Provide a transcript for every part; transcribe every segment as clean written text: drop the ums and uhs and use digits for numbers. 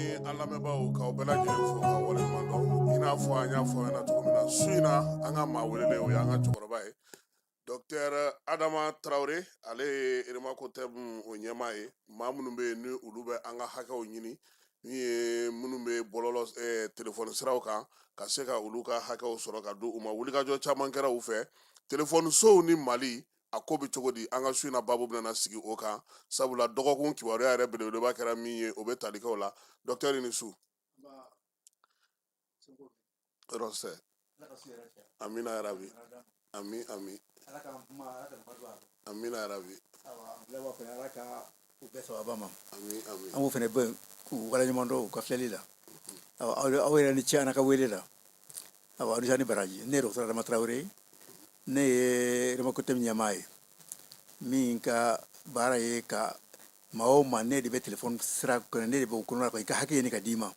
Ani an lamɛnbaaw, k'aw bɛɛ lajɛlen fo ka waleɲuman dɔn. I n'a fɔ an y'a fɔ aw ɲɛna cogo min na, su in na, an ka maa welelen, o y'an ka cɛkɔrɔba ye, Docteur Adama Tarawele. Ale ye Remakotɛm o ɲɛmaa ye. Maa minnu bɛ yen ni olu bɛ an ka hakɛw ɲini, min ye minnu bɛ bɔlɔlɔ telefɔni siraw kan, ka se ka olu ka hakɛw sɔrɔ ka di u ma. Wulikajɔ caman kɛra u fɛ. Telefɔni sow ni Mali, a ko bɛ cogo di? An ka su in na baabu bɛna sigi o kan, sabula dɔgɔkun kibaruya yɛrɛ belebeleba kɛra min ye, o bɛ tali kɛ o la. Docteur, i ni su. Rɔsɛ. Amina yarabi. Ami ami. Amina yarabi. Ami ami. An b'o fana bɛ k'u waleɲuman dɔn u ka filɛli la. Aw yɛrɛ ni ce an ka wele la. Awa, aw ni baraji. Ne ye Docteur Adama Tarawele, ne ye Remakotɛm ɲɛmaa ye, min ka baara ye ka maa o maa ne de bɛ telefɔni sira kɔnɔ, ne de b'o kɔnɔ, i ka hakɛ ɲini ka d'i ma,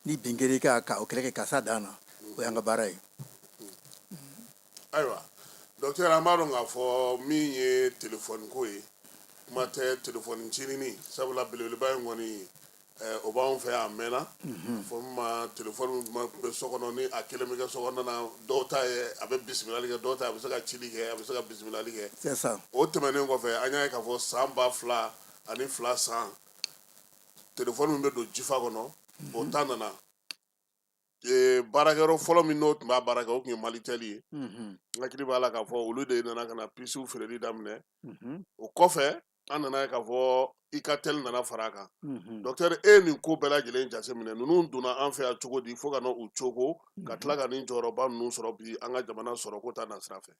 ni bin kɛra i kan, ka o kɛlɛ kɛ ka s'a dan na. O y'an ka baara ye. Ayiwa docteur, an b'a dɔn k'a fɔ min ye telefɔni ko ye, kuma tɛ telefɔni cinini, sabula belebeleba in kɔni, o b'anw fɛ yan a mɛnna. Fɔ min ma, telefɔni bɛ so kɔnɔ, ni a kelen bɛ kɛ so kɔnɔna na, dɔw ta ye a bɛ bisimilali kɛ, dɔw ta a bɛ se ka cili kɛ, a bɛ se ka bisimilali kɛ. C'est ça. O tɛmɛnen kɔfɛ, an y'a ye k'a fɔ san 2002 san, telefɔni min bɛ don jifa kɔnɔ, o ta nana. Baarakɛyɔrɔ fɔlɔ min n'o tun b'a baara kɛ, o tun ye Malitel ye. N hakili b'a la k'a fɔ olu de nana ka na pisiw feereli daminɛ. O kɔfɛ, an nana ye k'a fɔ Ikatel nana fara a kan. Docteur, e ye nin ko bɛɛ lajɛlen jateminɛ. Ninnu donna an fɛ yan cogo di fo ka na u cogo ka tila ka nin jɔyɔrɔba ninnu sɔrɔ bi an ka jamana sɔrɔ ko ta nasira fɛ?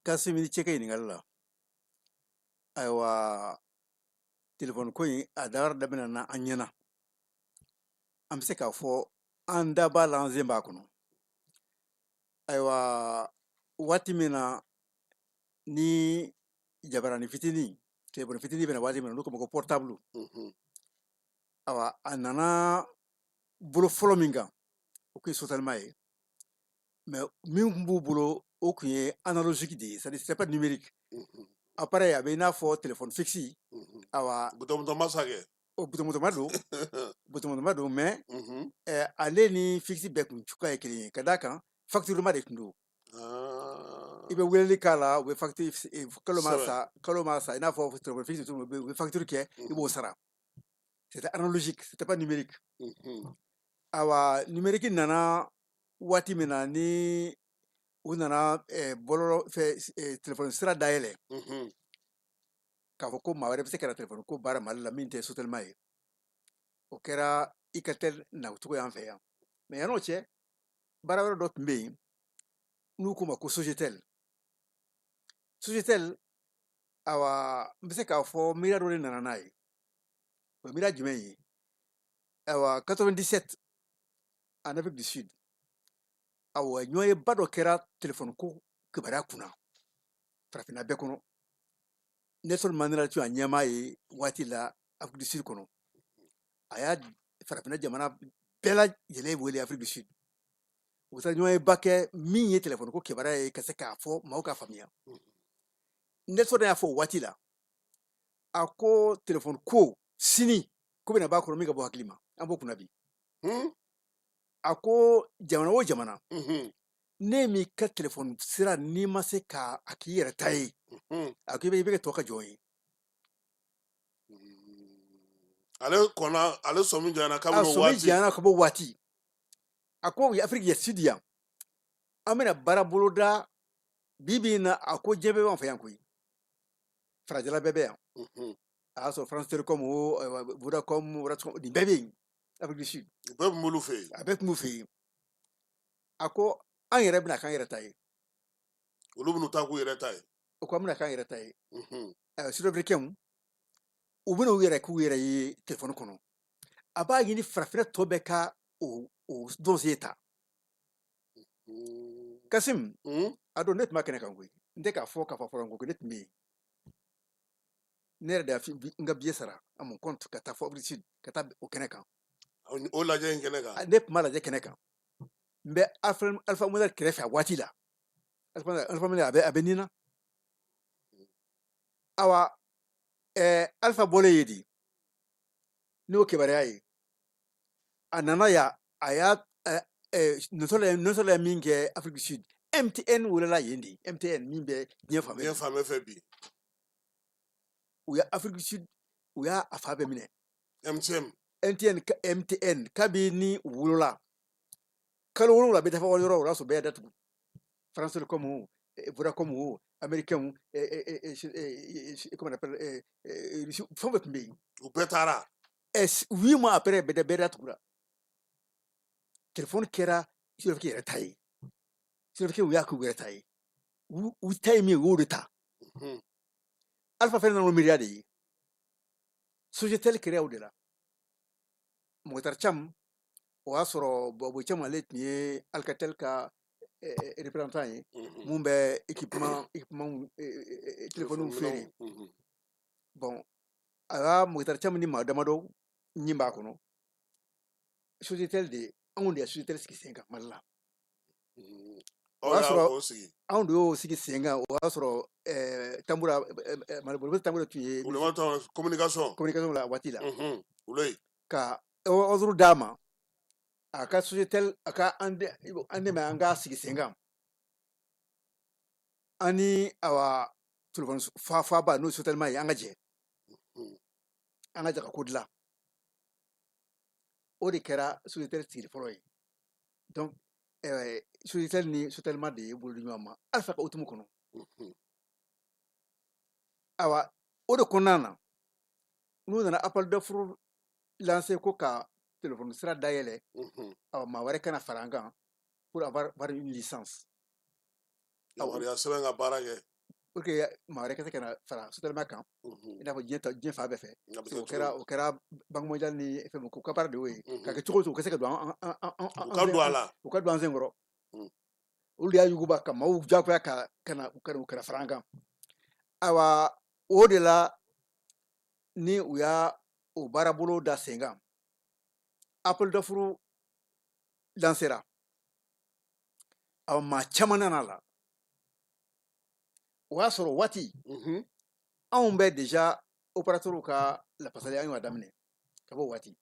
Kasimi, ni ce ka ɲininkali la. Ayiwa, telefɔni ko in, a dayɔrɔ daminɛna an ɲɛna. An bɛ se k'a fɔ an da b'a la, an sen b'a kɔnɔ. Ayiwa, waati min na ni jabarani fitinin, telefɔni fitinin bɛna waati min na, n'u k'a ma ko portable, awa, a nana bolo fɔlɔ min kan, o kun ye Sotelma ye. Mais min tun b'u bolo, o tun ye analogique de ye, c'est à dire c'était pas numérique. Appareil a bɛ i n'a fɔ téléphone fixe. Awa, butɔn sakɛ. O butɔn don, butɔn don, mais ale ni fixe bɛɛ kun cogoya ye kelen ye, ka d'a kan facture ma de tun don. I bɛ weleli k'a la, u bɛ facture, kalo ma sa, kalo ma sa, i n'a fɔ téléphone fixe, u bɛ facture kɛ, i b'o sara. C'était analogique, c'était pas numérique. Awa, numérique nana waati min na, ni u nana bɔlɔlɔ fɛ, téléphone sira dayɛlɛ k'a fɔ ko maa wɛrɛ bɛ se ka na téléphone ko baara Mali la min tɛ Sotelma ye, o kɛra Ikatel nacogo y'an fɛ yan. Mais yann'o cɛ, baara wɛrɛ dɔ tun bɛ yen n'u k'o ma ko Sogetel. Sogetel, awa, n bɛ se k'a fɔ miiriya dɔ de nana n'a ye. O ye miiriya jumɛn ye? Ayiwa, 97, en Afrique du Sud, awa, ɲɔgɔnyeba dɔ kɛra téléphone ko kibaruya kunna farafinna bɛɛ kɔnɔ. Nelson Mandela tun y'a ɲɛmaa ye waati la Afrique du Sud kɔnɔ. A y'a farafinna jamana bɛɛ lajɛlen wele Afrique du Sud. U taara ɲɔgɔnyeba kɛ min ye téléphone ko kibaruya ye, ka se k'a fɔ maaw ka faamuya. Nelson y'a fɔ o waati la, a ko téléphone ko sini ko bɛna b'a kɔnɔ min ka bɔ hakili ma, an b'o kunna bi. A ko jamana o jamana, ne m'i ka téléphone sira, n'i ma se ka a k'i yɛrɛ ta ye, a ko i bɛ kɛ tɔ ka jɔn ye. Ale kɔnna, ale sɔmi janyana kabini A o sɔmi waati. janyana ka bɔ waati. A ko Afrique Sud yan, an bɛna baara boloda bi bi in na. A ko diɲɛ bɛɛ b'an fɛ yan koyi, farajɛla bɛɛ bɛ yan. A y'a sɔrɔ France Telecom o, Vodacom, Orascom, nin bɛɛ bɛ yen Afrique du Sud. U bɛɛ tun b'olu fɛ yen. A bɛɛ tun b'u fɛ yen. A ko an yɛrɛ bɛna k'an yɛrɛ ta ye. Olu bɛn'u ta k'u yɛrɛ ta ye. O ko an bɛna k'an yɛrɛ ta ye. Sud-Africains, u bɛna u yɛrɛ k'u yɛrɛ ye téléphone kɔnɔ. A b'a ɲini farafinna tɔ bɛɛ ka o dossier ta. Kasim, a don ne tun b'a kɛnɛ kan koyi. N tɛ k'a fɔ k'a fɔ fɔlɔ ko ne tun bɛ yen. Ne yɛrɛ de y'a n ka billet sara à mon compte ka taa fɔ Afrique du Sud, ka taa o kɛnɛ kan. O lajɛ in kɛnɛ kan. Ne tun b'a lajɛ kɛnɛ kan. N bɛ Alpha Modèle kɛrɛfɛ a waati la. Alpha Modèle, a bɛ nin na. Awa, Alpha bɔlen ye di. N'o kibaruya ye, a nana yan, a y'a nɔsɔlɔ ye min kɛ Afrique du Sud, MTN wolola yen de. MTN min bɛ diɲɛ fan bɛɛ. Diɲɛ fan bɛɛ fɛ bi. U ye Afrique du Sud, u y'a a fa bɛɛ minɛ. MTN. MTN, MTN kabini u wolola kalo 7 bɛ dafa yɔrɔ o y'a sɔrɔ bɛɛ y'a datugu. France Telecom o, Vodacom o, américain, comment on appelle, Russie, fɛn bɛɛ tun bɛ yen. U bɛɛ taara. 8 mois après, bɛɛ datugura. Téléphone kɛra Sud-Afrique yɛrɛ ta ye. Sud-Afrique, u y'a k'u yɛrɛ ta ye. U ta ye min ye, u y'o de ta. Alpha fɛnɛ nana o miiriya de ye. Sogetel kɛra o de la. Moctar Thiam, o y'a sɔrɔ Bobo Thiam, ale tun ye Alcatel ka représentant ye, mun bɛ équipement téléphone feere. Bon, a y'a Moctar Thiam ni maa damadɔ ɲin b'a kɔnɔ. Sogetel de, anw de ye Sogetel sigi sen kan Mali la. O y'a sɔrɔ anw de y'o sigi sen kan. O y'a sɔrɔ Tambura, Mali Tambura tun ye communication. Communication la waati la. Olu ka ordre d'a ma, a ka Sogetel, a ka an dɛmɛ an k'a sigi sen kan. An ni awa téléphone fa faba n'o ye Sotelma ye, an ka jɛ, an ka jɛ ka ko dilan. O de kɛra Sogetel sigili fɔlɔ ye. Donc Sogetel ni Sotelma de ye bolo di ɲɔgɔn ma Alpha ka hukumu kɔnɔ. Awa, o de kɔnɔna na, n'u nana appel d'offre lancer ko ka téléphone sira dayɛlɛ, awa, maa wɛrɛ kana fara an kan pour avoir une licence. Yamaruya sɛbɛn ka baara kɛ. Pour que maa wɛrɛ ka se ka na fara Sotelma kan, i n'a fɔ diɲɛ ta diɲɛ fan bɛɛ fɛ. O kɛra Banque mondiale ni fɛn ko ka baara de y'o ye. Ka kɛ cogo o cogo, u ka se ka don an u ka don a la. U ka don an sen kɔrɔ. Olu de y'a yuguba ka maaw jagoya ka na u kana fara an kan. Ayiwa, o de la ni u y'a o baarabolo da sen kan, appel d'offre lancera. Awa, maa caman nana la. O y'a sɔrɔ waati anw bɛ déjà opérateur ka lafasali, an y'o daminɛ ka bɔ o waati.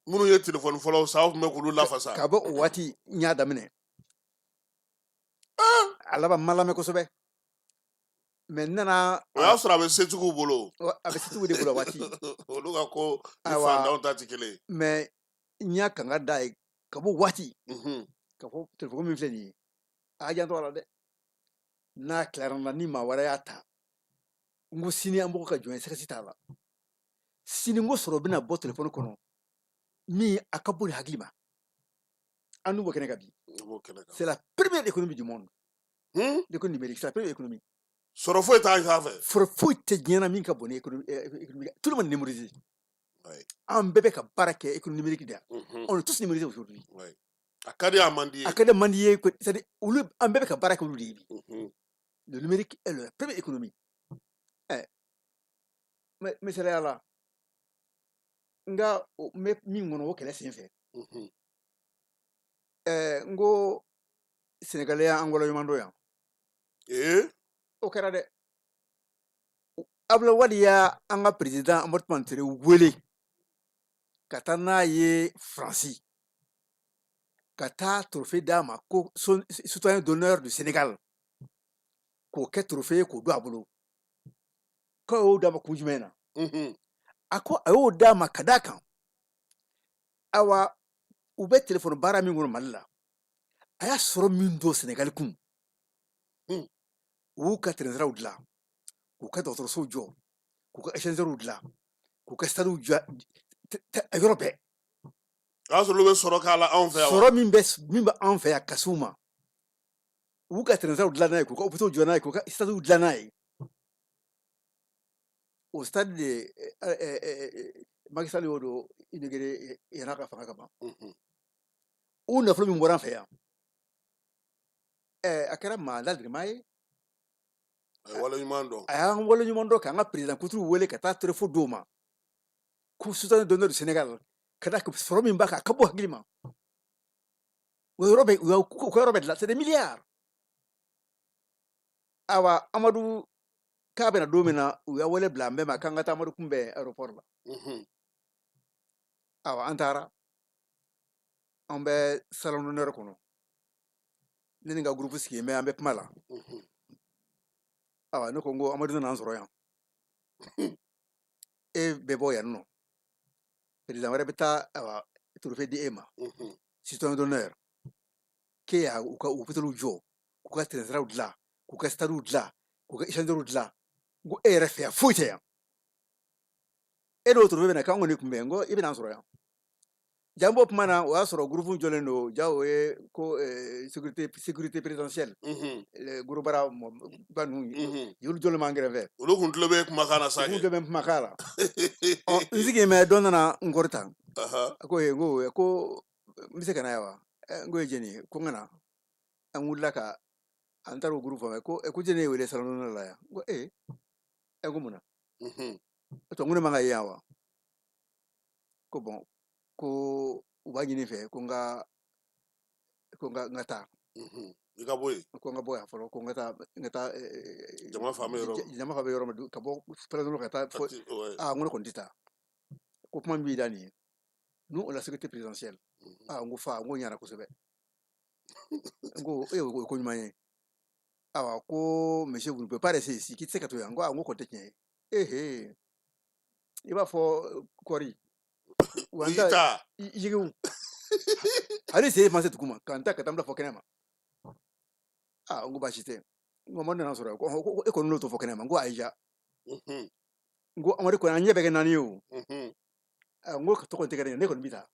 Minnu ye telefɔni fɔlɔw san, aw tun bɛ k'olu lafasa. Ka bɔ o waati, n y'a daminɛ. A laban ma lamɛn kosɛbɛ, mais n nana. O y'a sɔrɔ a bɛ setigiw bolo. A bɛ setigiw de bolo waati. Olu ka ko ni fantanw ta tɛ kelen ye. Mais n y'a kanga da ye ka bɔ waati ka fɔ telefɔni min filɛ nin ye, a y'a janto a la dɛ. N'a tilara n la, ni maa wɛrɛ y'a ta, n ko sini an b'o ka jɔn ye, sɛgɛsi t'a la. Sini n ko sɔrɔ bɛna bɔ telefɔni kɔnɔ min a ka bon ni hakili ma. An n'u b'o kɛnɛ kan bi. C'est la première économie du monde. L'économie numérique, c'est la première économie. Sɔrɔ foyi t'an sanfɛ. Sɔrɔ foyi tɛ diɲɛ na min ka bon ni économie. Tout le monde numérisé. An bɛɛ bɛ ka baara kɛ économie numérique de yan. On est tous numérisés aujourd'hui. A ka di, a man di ye. A ka di, man di ye, c'est à dire olu, an bɛɛ bɛ ka baara kɛ olu de ye bi. Le numérique est la première économie. Misaliya la, n ka n bɛ min kɔnɔ o kɛlɛ sen fɛ, n ko Sénégalais y'an waleɲuman dɔn yan. O kɛra dɛ. Abdoulaye Wade y'a an ka président Amadou Toumani Touré wele ka taa n'a ye Faransi, ka taa trophée d'a ma ko citoyen d'honneur du Sénégal, k'o kɛ trophée ye k'o don a bolo. K'o y'o d'a ma kun jumɛn na? A ko a y'o d'a ma ka d'a kan, awa, u bɛ telefɔni baara min kɔnɔ Mali la, a y'a sɔrɔ min don Sénégal kun. U y'u ka tɛrɛnsiraw dilan, k'u ka dɔgɔtɔrɔsow jɔ, k'u ka échangeurs dilan, k'u ka stades jɔ, a yɔrɔ bɛɛ. O y'a sɔrɔ olu bɛ sɔrɔ k'a la anw fɛ yan. Sɔrɔ min bɛ anw fɛ yan ka s'u ma, u y'u ka tɛrɛnsiraw dilan n'a ye, k'u ka hôpitaux jɔ n'a ye, k'u ka stades dilan n'a ye. O stade de Macky Sall y'o don inauguré yann'a ka fanga ka ban. O nafolo min bɔra an fɛ yan, a kɛra maa ladirima ye. A ye waleɲuman dɔn. A y'an waleɲuman dɔn k'an ka président kuntigi wele ka taa trophée d'o ma ko citoyen d'honneur du Sénégal, ka da sɔrɔ min b'a kan, a ka bɔ hakili ma. O yɔrɔ bɛ u ka yɔrɔ bɛɛ dilan, c'est des milliards. Awa, Amadu k'a bɛna don min na, u y'a wele bila an bɛɛ ma k'an ka taa Amadu kunbɛn aéroport la. Awa, an taara, an bɛ salon d'honneur kɔnɔ, ne ni n ka groupe sigilen bɛ, an bɛ kuma la. Awa, ne ko n ko Amadu nana an sɔrɔ yan, e bɛ bɔ yan nɔ, président wɛrɛ bɛ taa, awa, trophée di e ma, citoyen d'honneur, k'e y'a u ka hôpitaux jɔ, k'u ka tɛrɛnsiraw dilan, k'u ka stades dilan, k'u ka échangeurs dilan. N ko e yɛrɛ fɛ yan foyi tɛ yan, e n'o trophée bɛ na k'an kɔni kunbɛn. N ko i bɛ n'an sɔrɔ yan. Jan b'o kuma na, o y'a sɔrɔ groupe jɔlen don ja, o ye ko sécurité présidentielle, gros bras ba ninnu, olu jɔlen b'an kɛrɛfɛ. Olu kun tulo bɛ kumakan na sa. Olu tulo bɛ kumakan la. Ɔ, n sigilen bɛ, dɔ nana n kɔrɔ tan. A ko n ko ko n bɛ se ka na yan wa? N ko ye jɛni ye? Ko n ka na. An wulila ka an taara o groupe fɛ ko ko jɛni ye wele salon d'honneur la yan. N ko ee, ɛ, ko mun na? O tɔ, n ko ne man ka ye yan wa? Ko bon, ko u b'a ɲini fɛ, ko n ka n ka taa. I ka bɔ yen. Ko n ka bɔ yan fɔlɔ, ko n ka taa, n ka taa. Jama fan bɛ yɔrɔ min. Jama fan bɛ yɔrɔ min, ka bɔ président ka taa fo. Aa, n ko ne kɔni tɛ taa. Ko kuma min b'i da nin ye, nous on la sécurité présidentielle. Aa, n ko fa, n ko ɲana kosɛbɛ. N ko e, o ye ko ɲuman ye. Awa, ko monsieur, vous ne pouvez pas rester ici, k'i tɛ se ka to yan. N ko aa, n ko kɔni tɛ tiɲɛ ye. Ehe, i b'a fɔ kɔri. I ta. Yigiw hali sen ma se dugu ma, ka n ta ka taa n bila fɔ kɛnɛ ma. Aa, n ko baasi tɛ. N ko Amadu nana sɔrɔ yan. Ko e kɔni n'o to fɔ kɛnɛ ma. N ko ayi ja. N ko Amadu kɔni, an ɲɛ bɛ kɛ naani ye o. N ko tɔgɔ tɛ kɛ ne ye, ne kɔni bɛ taa.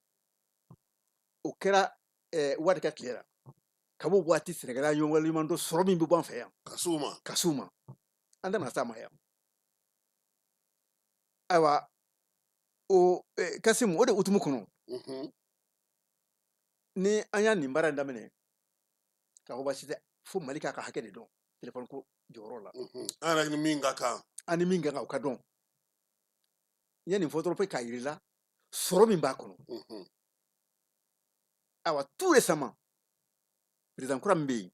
O kɛra Wade ka tile la. Kab'o waati, Sɛnɛgali ɲɔgɔn waleɲuman dɔ sɔrɔ min bɛ bɔ an fɛ yan. Ka s'u ma. Ka s'u ma, an tɛna s'a ma yan. Ayiwa, o Kasimu, o de hukumu kɔnɔ, ni an y'a nin baara in daminɛ k'a fɔ baasi tɛ, fo Mali k'a ka hakɛ de dɔn telefɔni ko jɔyɔrɔ la. An yɛrɛ ni min ka kan. An ni min ka kan, o ka dɔn. N ye nin fɔ dɔrɔn k'a yir'i la sɔrɔ min b'a kɔnɔ. Ayiwa, tout récemment, président kura min bɛ yen,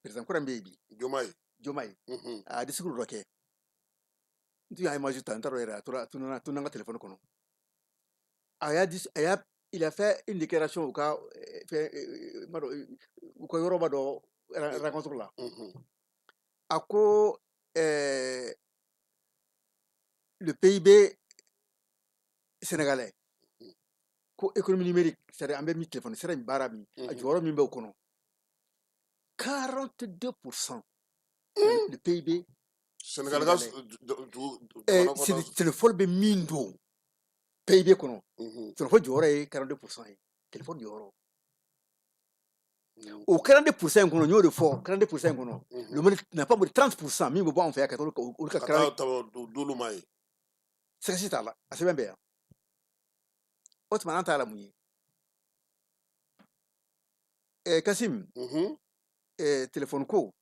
président kura min bɛ yen bi. Diomaye. Diomaye, a ye discours dɔ kɛ. N tun y'a image ta, n t'a dɔn yɛrɛ, a tora a tununa, a tununa n ka téléphone kɔnɔ. A y'a a y'a il a fait une déclaration u ka fɛn, n b'a dɔn, u ka yɔrɔba dɔ rencontre la. A ko le PIB sénégalais, ko économie numérique, c'est à dire an bɛ min téléphone sira in baara min, a jɔyɔrɔ min bɛ o kɔnɔ, 42% le PIB. Sénégal ka dugu jamana kɔnɔ. Téléphone bɛ min don PIB kɔnɔ, téléphone jɔyɔrɔ ye 42% ye, téléphone jɔyɔrɔ. O 42% in kɔnɔ, n y'o de fɔ, 42% in kɔnɔ, le Mali n'a pas moins de 30% min bɛ bɔ anw fɛ yan ka taa olu ka ka taa ta d'olu ma ye. Sɛgɛsi t'a la, a sɛbɛn bɛ yan. O tuma, an t'a la mun ye? Kasim, téléphone ko,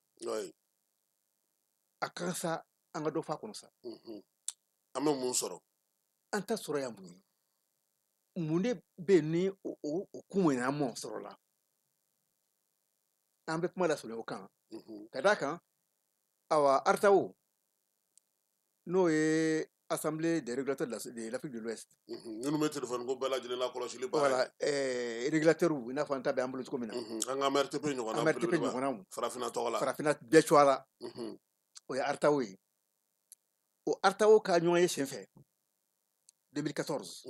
a kan sa, an ka dɔ fɔ a kɔnɔ sa. An bɛ mun sɔrɔ? An ta sɔrɔ yan mun ye? Mun de bɛ yen ni o kun mun an mɔ sɔrɔ la? An bɛ kuma lasurunya o kan. Ka d'a kan, awa, ARTAO, n'o ye Assemblée des régulateurs de l'Afrique de l'Ouest. Minnu bɛ téléphone ko bɛɛ lajɛlen la kɔlɔsili baara. Voilà, régulateurs, i n'a fɔ an ta bɛ an bolo cogo min na. An ka AMRTP ɲɔgɔnna. AMRTP ɲɔgɔnnaw. Farafinna tɔgɔ la. Farafinna bɛɛ cogoya la. O ye ARTAO ye. O ARTAO ka ɲɔgɔn ye senfɛ 2014.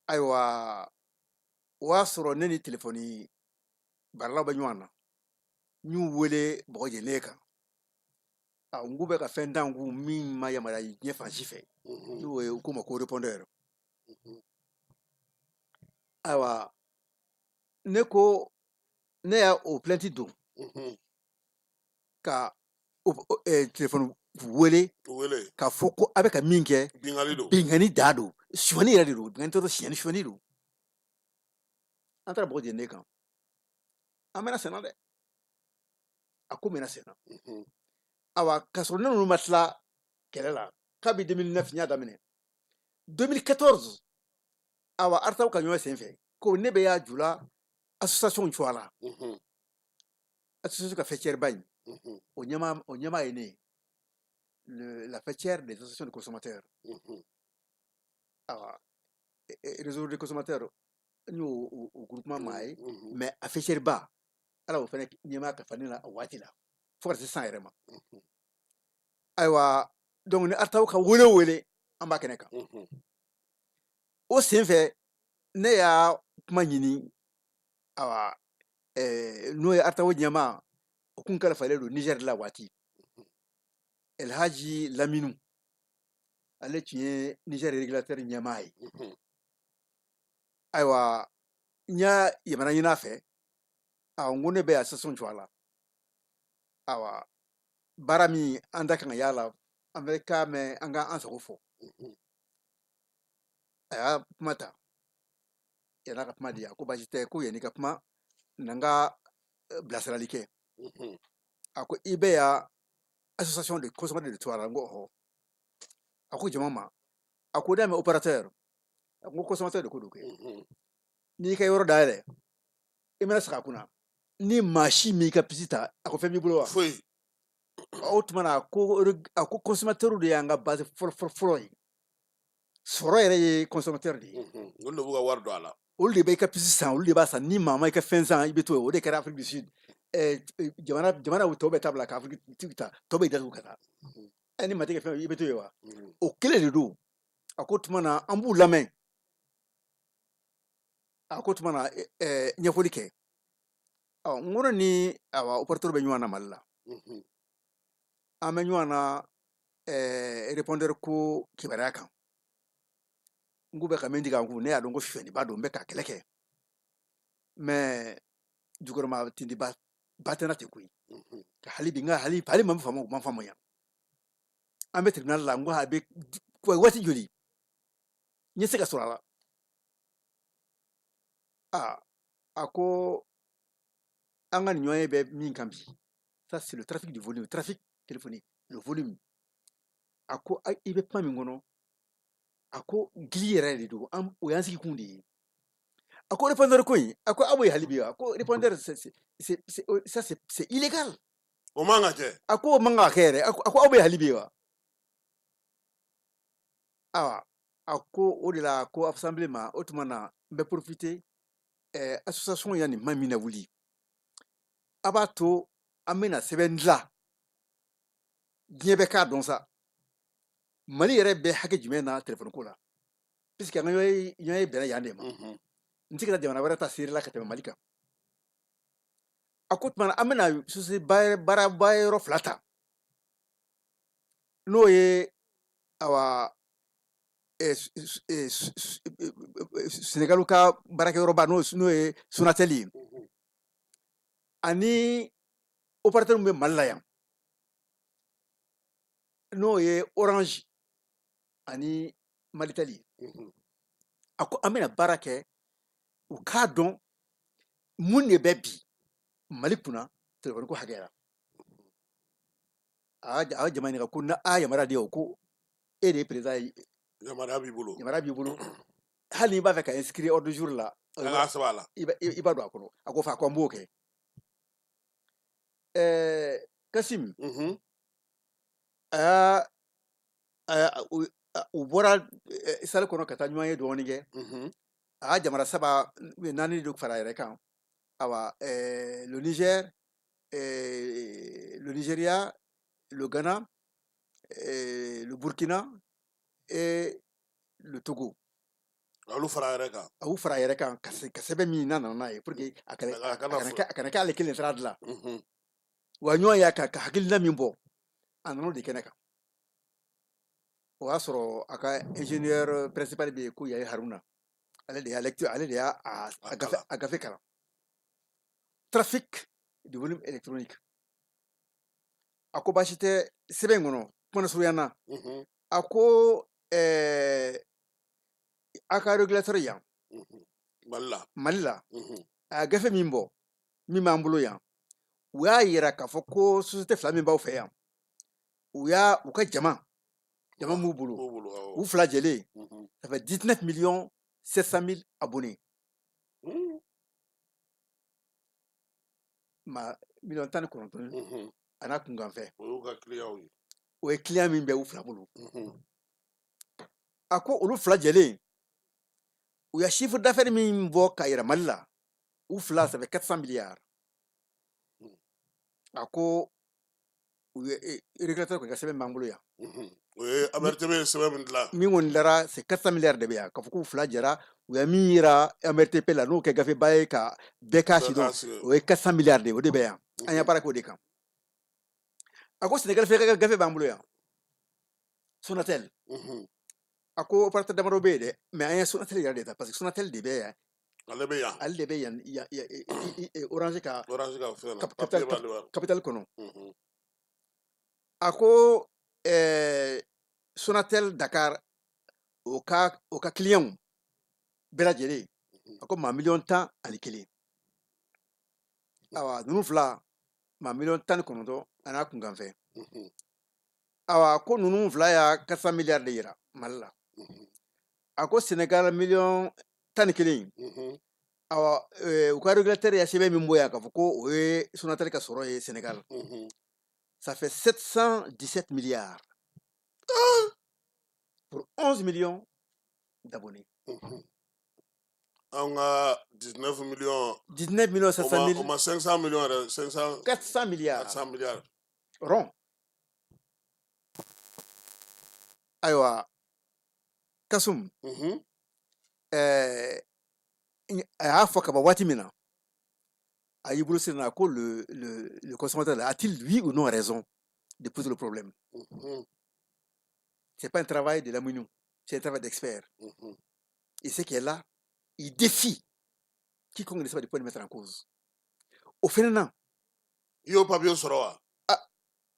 Ayiwa, o y'a sɔrɔ ne ni telefɔni baaralaw bɛ ɲɔgɔn na. N y'u wele bɔgɔ jɛlen kan. A n k'u bɛ ka fɛn d'an kun min ma yamaruya diɲɛ fan si fɛ. N'o ye, u k'o ma ko répondeur. Ayiwa, ne ko ne y'a o plainte don ka telefɔni wele. Wele. K'a fɔ ko a bɛ ka min kɛ. Binkanni don. Binkanni da don, sonyani yɛrɛ de don, binkanni tɛ dɔrɔn, sonyani, sonyani don. An taara bɔgɔ jɛlen kan, an mɛnna senna dɛ, a ko mɛnna senna. Awa, k'a sɔrɔ ne ninnu ma tila kɛlɛ la kabi 2009, n y'a daminɛ 2014. Awa, ARTAO ka ɲɔgɔn sen fɛ, ko ne bɛ y'a jula association cogoya la, association ka faîtière ba in, o ɲɛmaa ye ne ye, la faîtière des associations de consommateurs. Awa. Réseau de consommateurs, n y'o o groupement maa ye, mais a FECER ba, Ala o fana ɲɛmaa kalifa ne la a waati la fo ka se sisan yɛrɛ ma. Ayiwa, donc ni RTAO ka wele o wele, an b'a kɛnɛ kan. O senfɛ, ne y'a kuma ɲini, awa, n'o ye RTAO ɲɛmaa, o kun kalifalen don Niger la waati, Elhaji Laminu, ale tun ye Niger régulateur ɲɛmaa ye. Ayiwa, n y'a yamaruya ɲini a fɛ. Awɔ, n ko ne bɛ association jɔ a la. Awa, baara min an da kan ka y'a la, an bɛ k'a mɛn, an ka an sago fɔ. A y'a kuma ta, yan'a ka kuma di, a ko baasi tɛ, ko yanni ka kuma na, n ka bilasirali kɛ. A ko i bɛ yan association de consommateurs de tɔgɔ la? N ko ɔhɔ. A ko jama ma, a ko n'a mɛn opérateur, a ko consommateur de ko don kɛ. N'i ka yɔrɔ dayɛlɛ, i mana sigi a kunna, ni maa si m'i ka puce ta, a ko fɛn b'i bolo wa? Foyi. O tuma na, a ko consommateur de y'an ka base fɔlɔ fɔlɔ fɔlɔ ye. Sɔrɔ yɛrɛ ye consommateur de ye. Olu de b'u ka wari don a la. Olu de bɛ i ka puce san, olu de b'a san. Ni maa ma i ka fɛn san, i bɛ to yen. O de kɛra Afrique du Sud. Jamana tɔw bɛ tabila ka Afrique ta, tɔ bɛ datugu ka taa. Ni maa tɛ fɛn, i bɛ to yen wa? O kelen de don. A ko tuma na, an b'u lamɛn. A ko tuma na, ɲɛfɔli kɛ. Ɔ, n ko ni awa opérateur bɛ ɲɔgɔn na Mali la, an bɛ ɲɔgɔn na répondeur ko kibaruya kan. N k'u bɛ ka min digi an kun, ne y'a dɔn ko sonyɛliba don, n bɛ ka kɛlɛ kɛ, mais jukɔrɔma tindiba ba tɛna ten koyi. Ka hali bi n ka hali ma faamu, u ma faamuya. An bɛ tribunal la. N ko a bɛ waati joli n ye se ka sɔrɔ a la? Aa, a ko an ka nin ɲɔgɔn ye bɛ min kan bi, ça c'est le trafic du volume, trafic téléphonique, le volume. A ko i bɛ kuma min kɔnɔ, a ko gili yɛrɛ de don, o y'an sigi kun de ye. A ko répondeur ko in, a ko aw bɛ hali bi, a ko répondeur, ça c'est illégal. O man ka kɛ. A ko o man ka kɛ yɛrɛ. A ko aw bɛ hali bi wa? Awa, a ko o de la ko assemblée ma. O tuma na, n bɛ profiter, association ya nin ma min na wuli, a b'a to an bɛna sɛbɛn dilan, diɲɛ bɛ k'a dɔn sa, Mali yɛrɛ bɛ hakɛ jumɛn na telefɔni ko la, puisque an ka ɲɔgɔn ye bɛnna yan de ma. N tɛ ka jamana wɛrɛ ta seere la ka tɛmɛ Mali kan. A ko tuma na, an bɛna société baara yɔrɔ fila ta, n'o ye awa Senegalu ka baarakɛyɔrɔba, n'o ye Sonatel ye, ani opérateur min bɛ Mali la yan, n'o ye Orange ani Malitel ye. A ko an bɛna baara kɛ, u k'a dɔn mun de bɛ bi Mali kunna telefɔni ko hakɛ la. A y'a jama ɲininka ko na a yamaruya di o, ko e de ye président ye. Yamaruya b'i bolo. Yamaruya b'i bolo, hali n'i b'a fɛ ka inscrire ordre du jour la. An k'a sɛbɛn a la. I b'a don a kɔnɔ. A ko fa, ko an b'o kɛ. Kasim, a y'a u bɔra salle kɔnɔ ka taa ɲɔgɔn ye dɔɔnin kɛ. A y'a jamana saba naani de fara a yɛrɛ kan. Awa, le Niger, le Nigeria, le Ghana, le Burkina et le Togo. Olu fara a yɛrɛ kan. A y'u fara a yɛrɛ kan ka sɛbɛn min n'a nana n'a ye pour que A kana a kana k'ale kelen sira dilan. Wa ɲɔgɔn y'a kan ka hakilina min bɔ, a nana o de kɛnɛ kan. O y'a sɔrɔ a ka ingénieur principal bɛ yen ko Yayi Haruna, ale de y'a lecture, ale de y'a a gafe kalan, trafic de volume électronique. A ko baasi tɛ. Sɛbɛn in kɔnɔ, kuma surunya na, a ko a ka régulateur yan. Mali la. Mali la. A ye gafe min bɔ, min b'an bolo yan, u y'a yira k'a fɔ ko société fila min b'aw fɛ yan, u y'a u ka jama b'u bolo. B'u bolo, awɔ. U fila jɛlen, ça fait 19 millions 700 mille abonnés. Ma 19 miliyɔn a n'a kunkanfɛn. O y'u ka client ye. O ye client min bɛ u fila bolo. A ko olu fila jɛlen, U ya chiffre d'affaires min bɔ ka yira Mali la, u fila, ça fait 400 milliards. A ko u ye régulateur ka sɛbɛn b'an bolo yan. O ye AMRTP ye sɛbɛn min dilan. Min kɔni dara, c'est 400 milliards de bɛ yan, k'a fɔ k'u fila jɛra, u ye min yira AMRTP la, n'o kɛ gafeba ye ka bɛɛ k'a si dɔn, o ye 400 milliards de ye. O de bɛ yan, an ye baara k'o de kan. A ko Sénégal fɛnɛ ka gafe b'an bolo yan, Sonatel. A ko opérateur damadɔ bɛ yen dɛ, mais an ye Sonatel yɛrɛ de ta, parce que Sonatel de bɛ yan. Ale bɛ yan. Ale de bɛ yan, Orange ka Orange ka fɛn na. Capital kɔnɔ. A ko Sonatel Dakar, o ka client bɛɛ lajɛlen, a ko maa 11 miliyɔn. Awa, ninnu fila, maa 19 miliyɔn a n'a kunkanfɛn. Awa, ko ninnu fila y'a 400 milliards de yira Mali la. A ko Sénégal 11 miliyɔn, awa, u ka régulateur ya sɛbɛn min bɔ yan k'a fɔ ko o ye Sonatel ka sɔrɔ ye Sénégal, ça fait 717 milliards pour 11 millions d'abonnés. An ka 19 millions. 19 millions 700 mille. O ma 500 millions yɛrɛ, 500. 400 milliards. 400 milliards. Rond. Ayiwa, Kasum, a y'a fɔ kaban waati min na, a y'i bolo siri na ko le consommateur a-t-il, oui ou non, raison de poser le problème? C'est pas un travail de Lamounou, c'est un travail d'expert. Et ce qui est là, il défie quiconque ne sait pas de pouvoir le mettre en cause. O fɛnɛ na. I y'o papier sɔrɔ wa?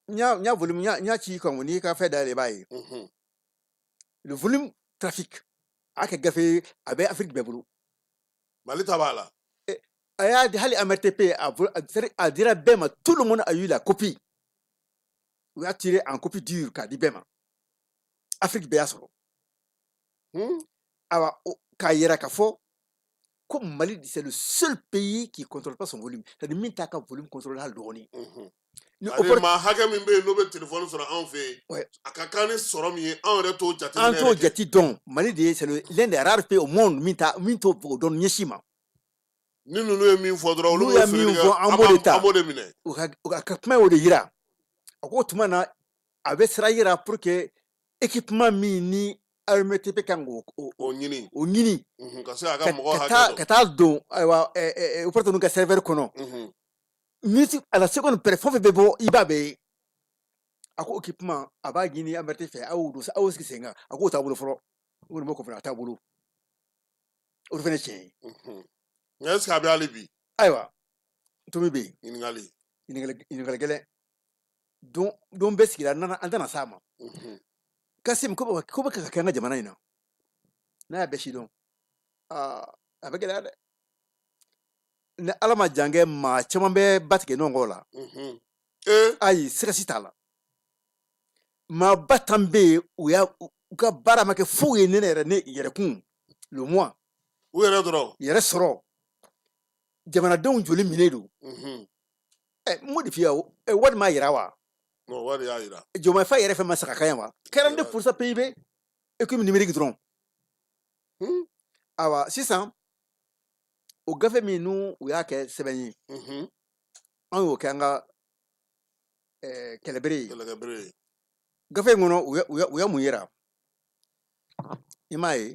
N y'a volume, n y'a ci kan, n'i ka fɛn dayɛlɛ, i b'a ye. Le volume trafic a kɛ gafe, a bɛ Afrique bɛɛ bolo. Mali ta b'a la. A y'a di hali AMRTP, a dira bɛɛ ma, tout le monde a eu la copie. U y'a tiré en copie dure k'a di bɛɛ ma. Afrique bɛɛ y'a sɔrɔ. Awa, k'a yira k'a fɔ ko Mali, c'est le seul pays qui contrôle pas son volume, c'est-à-dire min t'a ka volume contrôler hali dɔɔnin. Ni maa hakɛ min bɛ yen n'o bɛ téléphone sɔrɔ anw fɛ yen, a ka kan ni sɔrɔ min ye, anw yɛrɛ t'o jate. An t'o jate dɔn. Mali de ye, c'est l'un des rares pays au monde min t'o dɔn ɲɛsin ma. Ni ninnu ye min fɔ dɔrɔn, olu N'u ye min fɔ, an b'o de ta. An b'o de minɛ. U ka kuma y'o de yira. A ko o tuma na, a bɛ sira yira pour que équipement min ni AMRTP kan k'o o ɲini. O ɲini. Ka se a ka mɔgɔ hakɛ. Ka taa don, ayiwa, opérateur ninnu ka serveur kɔnɔ, minute à la seconde près, fɛn o fɛn bɛ bɔ, i b'a bɛɛ ye. A ko équipement, a b'a ɲini AMRTP fɛ, a y'o don, a y'o sigi sen kan. A k'o t'a bolo fɔlɔ, o kɔni b'o kɔfɛ, a t'a bolo. O de fana ye tiɲɛ ye. Nka est ce que a bɛ hali bi? Ayiwa, tomi bɛ yen. Ɲininkali. Ɲininkali gɛlɛn don don bɛɛ sigira nana, an tɛna s'a ma. Kasim, ko bɛ ka kɛ an ka jamana in na, n'a y'a bɛɛ si dɔn, aa, a bɛ gɛlɛya dɛ. Ni Ala ma jan kɛ, maa caman bɛ ba tigɛ ɲɔgɔn kɔ la. Ayi, siga si t'a la, maaba tan bɛ yen, u y'a u ka baara ma kɛ foyi ye, ne yɛrɛ, ne yɛrɛkun le moi. U yɛrɛ dɔrɔn. Yɛrɛ sɔrɔ, jamanadenw joli minɛ don. Ɛ, mun de f'i ye? Wari m'a yira wa? Non, wari y'a yira. Diomaye Faye yɛrɛ fɛn ma saga ka yan wa? 42 % PIB, économie numérique dɔrɔn. Awa, sisan o gafe min n'u u y'a kɛ sɛbɛn ye, an y'o kɛ an ka kɛlɛbere ye. Kɛlɛkɛbere ye. Gafe in kɔnɔ, u ye mun yira? I m'a ye,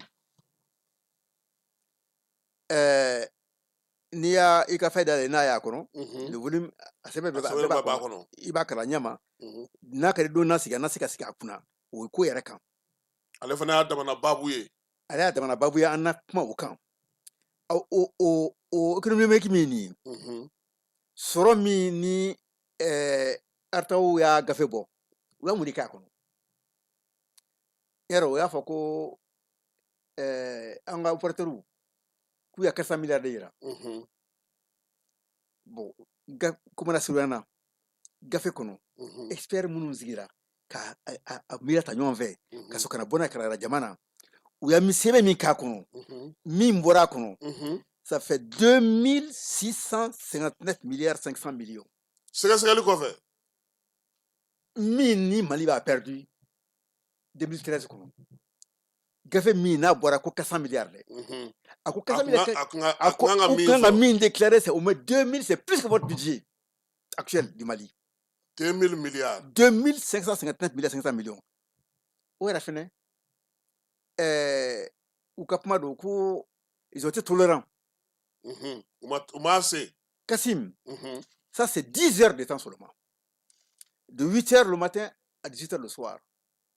n'i y'a i ka fɛn dayɛlɛ, n'a y'a kɔnɔ, le volume, a sɛbɛn a bɛɛ sɛbɛn b'a bɛɛ b'a kɔnɔ. Kɔnɔ. I b'a kalan ɲɛ ma. N'a kɛra don n'a sigi, a na se ka sigi a kunna o ko yɛrɛ kan. Ale fana y'a damana baabu ye. Ale y'a damana baabu ye, an na kuma o kan. O économie numérique min nin ye, sɔrɔ min ni ARTAW y'a gafe bɔ, u y'a mun de k'a kɔnɔ? Yarɔ, o y'a fɔ ko an ka opérateur k'u ya 400 milliards de yira. Bon, kuma lasurunya na, gafe kɔnɔ, expert minnu sigira ka a miiriya ta ɲɔgɔn fɛ, ka sɔrɔ ka na bɔ n'a ye ka na jama na, u ya sɛbɛn min k'a kɔnɔ, min bɔra a kɔnɔ, ça fait 2659 milliards 500 millions. Sɛgɛsɛgɛli kɔfɛ. Min ni Mali b'a perdu 2013 kɔnɔ. Gafe min n'a bɔra ko 400 milliards dɛ. A ko 400 milliards, a a ko kun kan ka u min kan ka sɔrɔ. Min déclaré, c'est au moins 2000, c'est plus que votre budget actuel du Mali. 2000 milliards. 2559 milliards 500 millions. O yɛrɛ fɛnɛ, u ka kuma don ko ils ont été tolérants. U ma se. Kassim, ça c'est 10 heures de temps seulement, de 8 heures le matin à 18 heures le soir.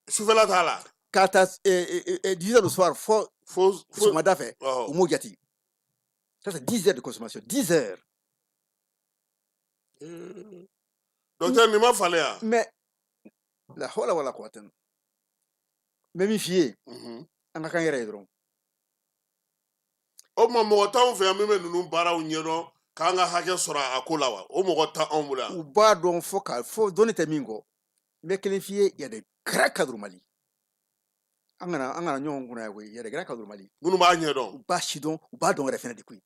Sufɛla t'a la. K'a ta 10 heures le soir fo fo sɔgɔmada fɛ, ɔhɔ. U m'o jate. Ça c'est 10 heures de consommation, 10 heures. Docteur, nin ma falen yan. Mais la hawla wala quwwata. N bɛ min f'i ye, an ka kan yɛrɛ ye dɔrɔn. O tuma mɔgɔ t'anw fɛ yan min bɛ ninnu baaraw ɲɛdɔn k'an ka hakɛ sɔrɔ a ko la wa? O mɔgɔ t'anw bolo yan. U b'a dɔn fo ka fo dɔnni tɛ min kɔ. N bɛ kelen f'i ye, il y a des grands cadres au Mali. An kana ɲɔgɔn kunna yan koyi, il y a des grands cadres au Mali. Minnu b'a ɲɛdɔn. U b'a si dɔn, u b'a dɔn yɛrɛ fɛnɛ de koyi.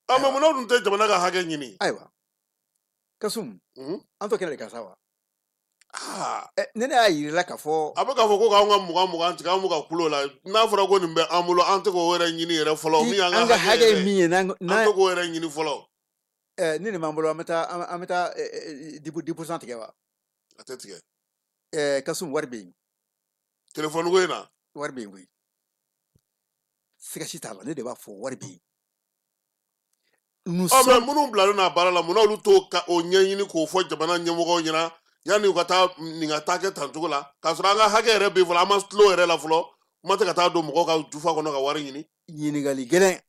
Ah, mais munna dun tɛ jamana ka hakɛ ɲini? Ayiwa Kasum, an t'o kɛnɛ de kan sa wa? Ah. Ɛ, ne y'a yir'i la k'a fɔ A bɛ k'a fɔ ko k'anw ka 20 20 tigɛ, an b'u ka kulo la. N'a fɔra ko nin bɛ an bolo, an tɛ k'o yɛrɛ ɲini yɛrɛ fɔlɔ, min y'an an ka ka hakɛ hakɛ ye yɛrɛ min ye n'an an n'an tɛ k'o yɛrɛ ɲini fɔlɔ. Ɛ, ni nin b'an bolo, an bɛ taa 10% tigɛ wa? A tɛ tigɛ. Ɛ, Kasum, wari bɛ yen. Telefɔni ko in na. Wari bɛ yen koyi, siga si t'a la. Ne de b'a fɔ, wari bɛ yen. Nous Ɔ, mais sommes minnu bilalen n'a baara la, munna olu t'o ka o ɲɛɲini k'o fɔ jamana ɲɛmɔgɔw ɲɛna yanni u ka taa nin ka taa kɛ tan cogo la, k'a sɔrɔ an ka hakɛ yɛrɛ bɛ yen fɔlɔ, an ma tulo yɛrɛ la fɔlɔ, kuma tɛ ka taa don mɔgɔw ka jufa kɔnɔ ka wari ɲini? Ɲininkali gɛlɛn.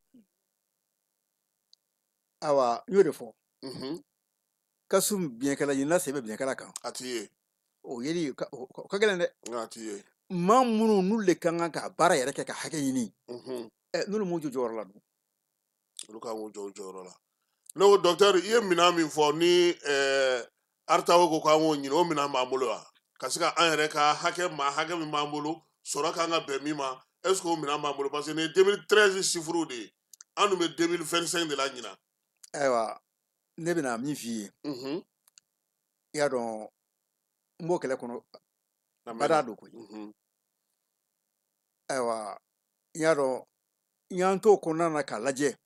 Awa, n y'o de fɔ. Kasum, biɲɛkala ɲinina sen bɛ biɲɛkala kan. A t'i ye. O yeli o ka gɛlɛn dɛ. A t'i ye. Maa minnu n'olu de ka kan ka baara yɛrɛ kɛ ka hakɛ ɲini, ɛ, n'olu m'u jɔ jɔyɔrɔ la dun? Olu kan k'u jɔ u jɔyɔrɔ la. Ne ko, docteur, i ye minɛn min fɔ ni RTAO ko k'an k'o ɲini, o minɛn b'an bolo wa? Ka se ka an yɛrɛ ka hakɛ, maa hakɛ min b'an bolo, sɔrɔ kan ka bɛn min ma, est ce que o minɛn b'an bolo? Parce que nin ye 2013 chiffres de ye, an dun bɛ 2025 de la ɲinan. Ayiwa, ne bɛna min f'i ye, i y'a dɔn n b'o kɛlɛ kɔnɔ. A mɛnna. Bada don koyi. Ayiwa, i y'a dɔn n y'an t'o kɔnɔna na k'a lajɛ,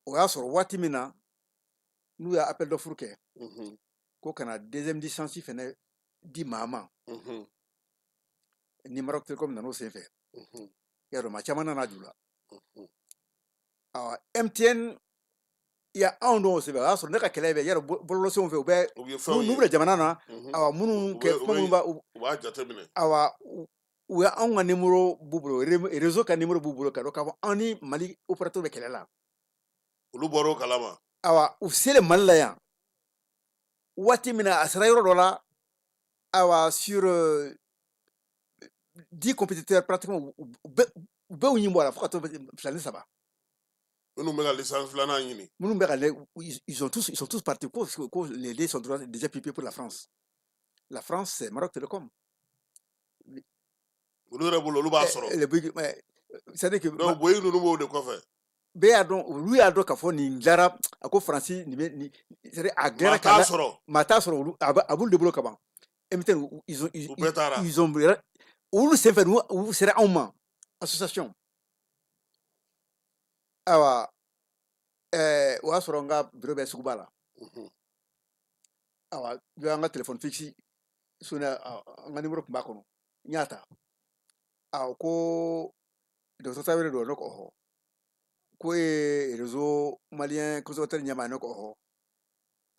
o y'a sɔrɔ waati min na n'u y'a appel d'offre kɛ ko ka na deuxième licence fɛnɛ di maa ma, ni Maroc Telecom nan'o senfɛ, i y'a dɔn maa caman nana juru la. Awa, MTN ya anw dɔn o senfɛ, o y'a sɔrɔ ne ka kɛlɛ bɛ yɛrɛ bɔlɔlɔsenw fɛ, u bɛ U ye fɛnw n'u ye. bɛna jamana na. Awa, minnu U kɛ bɛ u kuma bɛ minnu b'a u b'a jateminɛ. Awa, u ye anw ka numéro b'u bolo, réseau ka numéro b'u bolo, ka dɔn k'a fɔ an ni Mali opérateur bɛ kɛlɛ la. Olu bɔra o kalama. Awa, u selen Mali la yan waati min na, a sera yɔrɔ dɔ la, awa, sur 10 compétiteurs pratiquement, u bɛɛ y'u ɲin bɔ a la fo ka to fila ni saba. Minnu bɛ ka licence filanan ɲini. Minnu bɛ ka ils sont tous partis ko les dés sont déjà pipés pour la France. La France, c'est Maroc Telecom. Olu yɛrɛ bolo, olu b'a sɔrɔ. Les Bouygues, c'est à dire que Donc Bouygues ninnu b'o de kɔfɛ. Bɛɛ y'a dɔn, olu y'a dɔn k'a fɔ nin dilara, a ko Faransi nin bɛ nin, c'est à dire a Maa dilara t'a sɔrɔ. Maa t'a sɔrɔ, olu a b'olu de bolo ka ban. MTN, ils ont U bɛɛ taara. ils ont olu senfɛ, u sera anw ma association. Ayiwa, o y'a sɔrɔ n ka bureau bɛ suguba la. Awa, dɔ y'an ka téléphone fixe sonné, an ka numéro tun b'a kɔnɔ, n y'a ta. Awɔ, ko docteur Tarawele don? Ne ko ɔhɔ. Ko ye réseau malien consommateur ɲɛmaa ye? Ne ko ɔhɔ.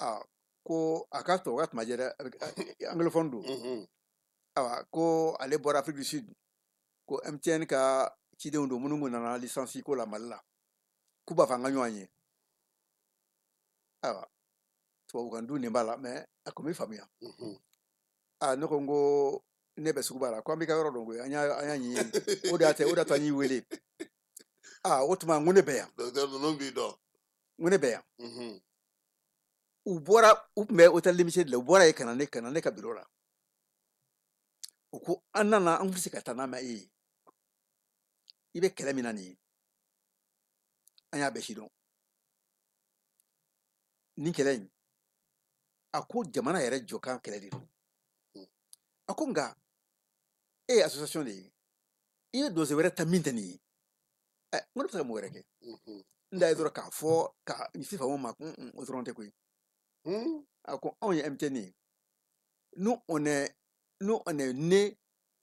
Aa, ko a ka tubabukan tun ma jɛ dɛ, anglophone don. Awa, ko ale bɔra Afrique du Sud, ko MTN ka cidenw don minnu nana licence ko la Mali la, k'u b'a fɛ an ka ɲɔgɔn ye. Ayiwa, tubabukan dun nin b'a la, mais a kun bɛ faamuya. Aa, ne ko n ko ne bɛ suguba la, ko an b'i ka yɔrɔ dɔn koyi, an y'a ɲɛɲini, o de y'a to an y'i wele. Aa, o tuma n ko ne bɛ yan. Docteur, ninnu b'i dɔn. N ko ne bɛ yan. U bɔra, u tun bɛ hôtel Limité de la, u bɔra yen ka na ne ka bureau la. U ko an nana, an tɛ se ka taa n'a ma e ye, i bɛ kɛlɛ min na nin ye, an y'a bɛɛ sidɔn. Nin kɛlɛ in, a ko jamana yɛrɛ jɔkan kɛlɛ de don. A ko nka e ye association de ye. I ye dosiye wɛrɛ ta min tɛ nin ye. Ɛ, n ko ne bɛ se ka mun wɛrɛ kɛ? N da ye dɔrɔn k'a fɔ ka n si faamaw ma ko o dɔrɔn tɛ koyi. A ko anw ye MTN ye, nous on est né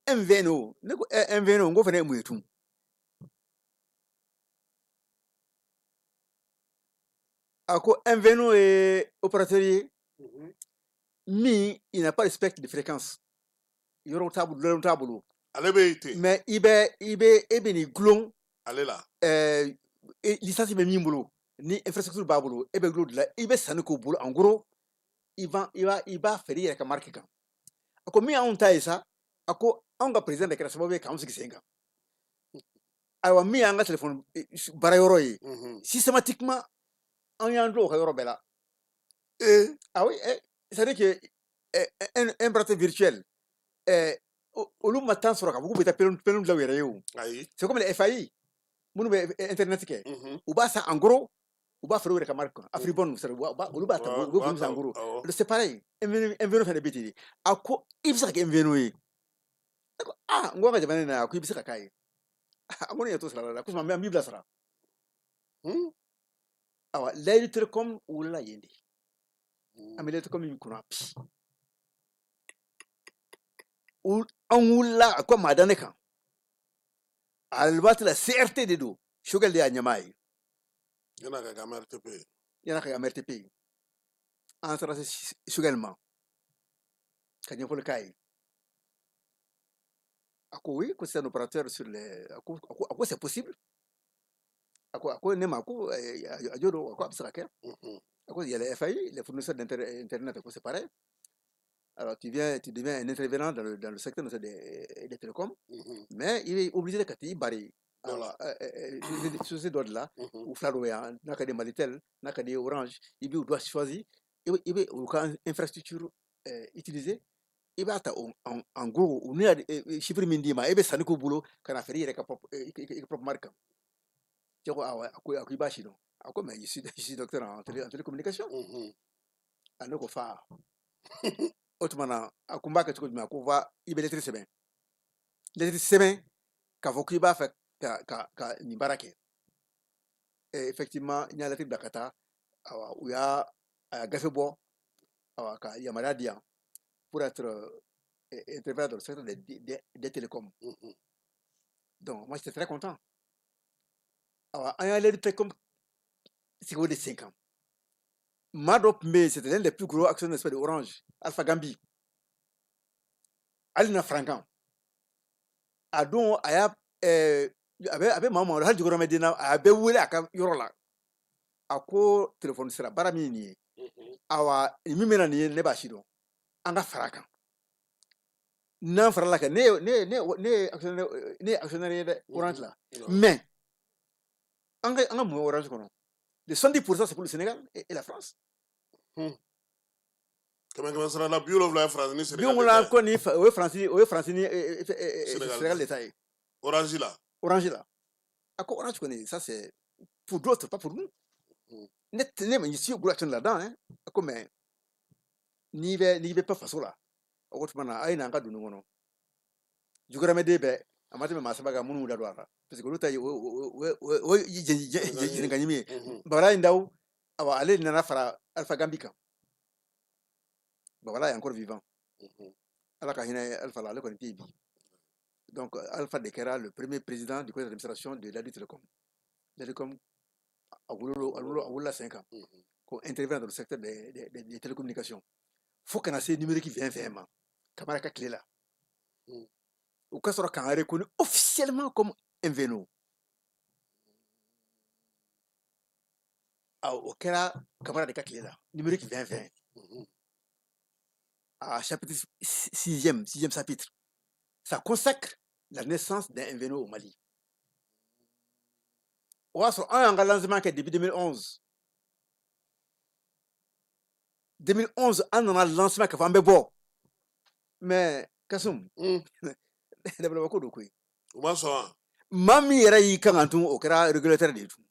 MVNO. Ne ko MVNO, n ko fana ye mun ye tun? A ko MVNO ye opérateur ye min, il n'a pas de spectre de fréquence, yɔrɔ t'a bolo, yɔrɔ t'a bolo. Ale bɛ yen ten. Mais i bɛ i bɛ e bɛ n'i gulon ale la. Licence bɛ min bolo ni infrastructure b'a bolo, e bɛ gulon de la, i bɛ sanni k'o bolo. En gros, i b'a i b'a i b'a feere i yɛrɛ ka marque kan. A ko min y'anw ta ye sa, a ko anw ka président de kɛra sababu ye k'anw sigi sen kan. Ayiwa, min y'an ka téléphone baara yɔrɔ ye, systématiquement an y'an dulon o ka yɔrɔ bɛɛ la. Ah oui, c'est à dire que un opérateur virtuel, olu ma temps sɔrɔ k'a fɔ k'u bɛ taa pylône dilan u yɛrɛ ye o. Ayi. C'est comme les FAI minnu bɛ internet kɛ. U b'a san en gros, u b'a feere u yɛrɛ ka marque kan. Afribonne, c'est olu b'a ta, u bɛ bolo san en gros. C'est pareil, MVNO fana bɛ ten de. A ko i bɛ se ka kɛ MVNO ye. Ne ko aa, n ko an ka jamana in na, a ko i bɛ se ka k'a ye. A ko ne ɲɛ t'o sira la, ko n b'i bilasira. Awa, Layidu Telecom wolola yen de. An bɛ Layidu Telecom min kunna bi, an wulila, a ko maa da ne kan. A waati la, CRT de don, Choguel de y'a ɲɛmaa ye. Yan'a ka kɛ AMRTP ye. Yan'a ka kɛ AMRTP ye. An taara se Choguel ma ka ɲɛfɔli k'a ye. A ko oui, ko c'est un opérateur sur les, a ko c'est possible. A ko ne ma ko a jo don, a ko a bɛ se ka kɛ. A ko il y a les FAI, les fournisseurs d'internet, ko c'est pareil. Alors tu viens, tu deviens un intervenant dans le secteur des télécoms, mais il est obligé de ka t'i bari dɔ la. Société dɔ de la. U fila dɔ bɛ yan, n'a ka di Malitel, n'a ka di Orange, i b'u doit choisir, i bɛ u ka infrastructure utiliser, i b'a ta en gros, u n'u y'a chiffre min d'i ma, e bɛ sanni k'u bolo ka na feere i yɛrɛ ka propre i ka propre marque kan. Cɛ ko awɔ, a ko i b'a si dɔn. A ko mais je suis docteur en télécommunication. A ne ko fa, o tuma na, a ko n b'a kɛ cogo jumɛn? A ko va, i bɛ lettre sɛbɛn, lettre sɛbɛn k'a fɔ k'i b'a fɛ ka nin baara kɛ. Effectivement, n y'a lettre bila ka taa. Awa, u y'a a y'a gafe bɔ, awa, ka yamaruya di yan pour être intervenant dans le secteur des télécoms. Donc moi, j'étais très content. Awa, an y'a lettre télécom sigi o de sen kan. Maa dɔ tun bɛ yen, c'était l'un des plus gros actionnaires de Orange, Alpha Gambi. Hali na farankan a don, a y'a a bɛ maa o maa, hali jukɔrɔmɛ den na, a bɛɛ wele a ka yɔrɔ la. A ko telefɔni sira baara min ye nin ye, awa, min bɛ na nin ye, ne b'a si dɔn, an ka fara a kan. N'an farala kan, ne ye actionnaire ye dɛ, Orange la. Mais an ka mun Orange kɔnɔ, de 70 %, c'est pour le Sénégal et la France. Kɛmɛ kɛmɛ sara la, 70 ye Faransi ni Sénégal. 70 ko ni o ye Faransi ni Sénégal de ta ye. Orange la. Orange la. A ko Orange kɔni, ça c'est pour d'autres, pas pour nous. Ne je suis gros actionnaire là-dedans hein. A ko mais n'i bɛ pa faso la, o tuma na a ye n'an ka don nin kɔnɔ. Jukɔrɔmɛden bɛɛ, a ma tɛmɛ maa saba kan minnu da don a la, parce que olu ta ye o ye jɛnikaɲimi ye. Babala in daw, awa, ale nana fara Alpha Gambi kan. Babala est encore vivant. Ala ka hinɛ Alpha la, ale kɔni tɛ yen bi. Donc Alpha de kɛra le premier président du conseil d'administration de l'Adi Telecom. Telecom a wolola sen kan ko intervenir dans le secteur des télécommunications fo kana se numérique 2020 ma, Kamara ka tile la. U ka sɔrɔ k'an reconnu officiellement comme MVNO. O kɛra Kamara de ka tile la, numérique 2020. À chapitre sixième, sixième chapitre, ça consacre la naissance d'un MVNO au Mali. O y'a sɔrɔ an y'an ka lancement kɛ depuis 2011. 2011, an nana lancement kɛ fɔ an bɛ bɔ. Mais Kasum, dabalaba ko don koyi. U ma sɔn wa? Maa min yɛrɛ y'i kan ka tun, o kɛra régulateur de ye tun.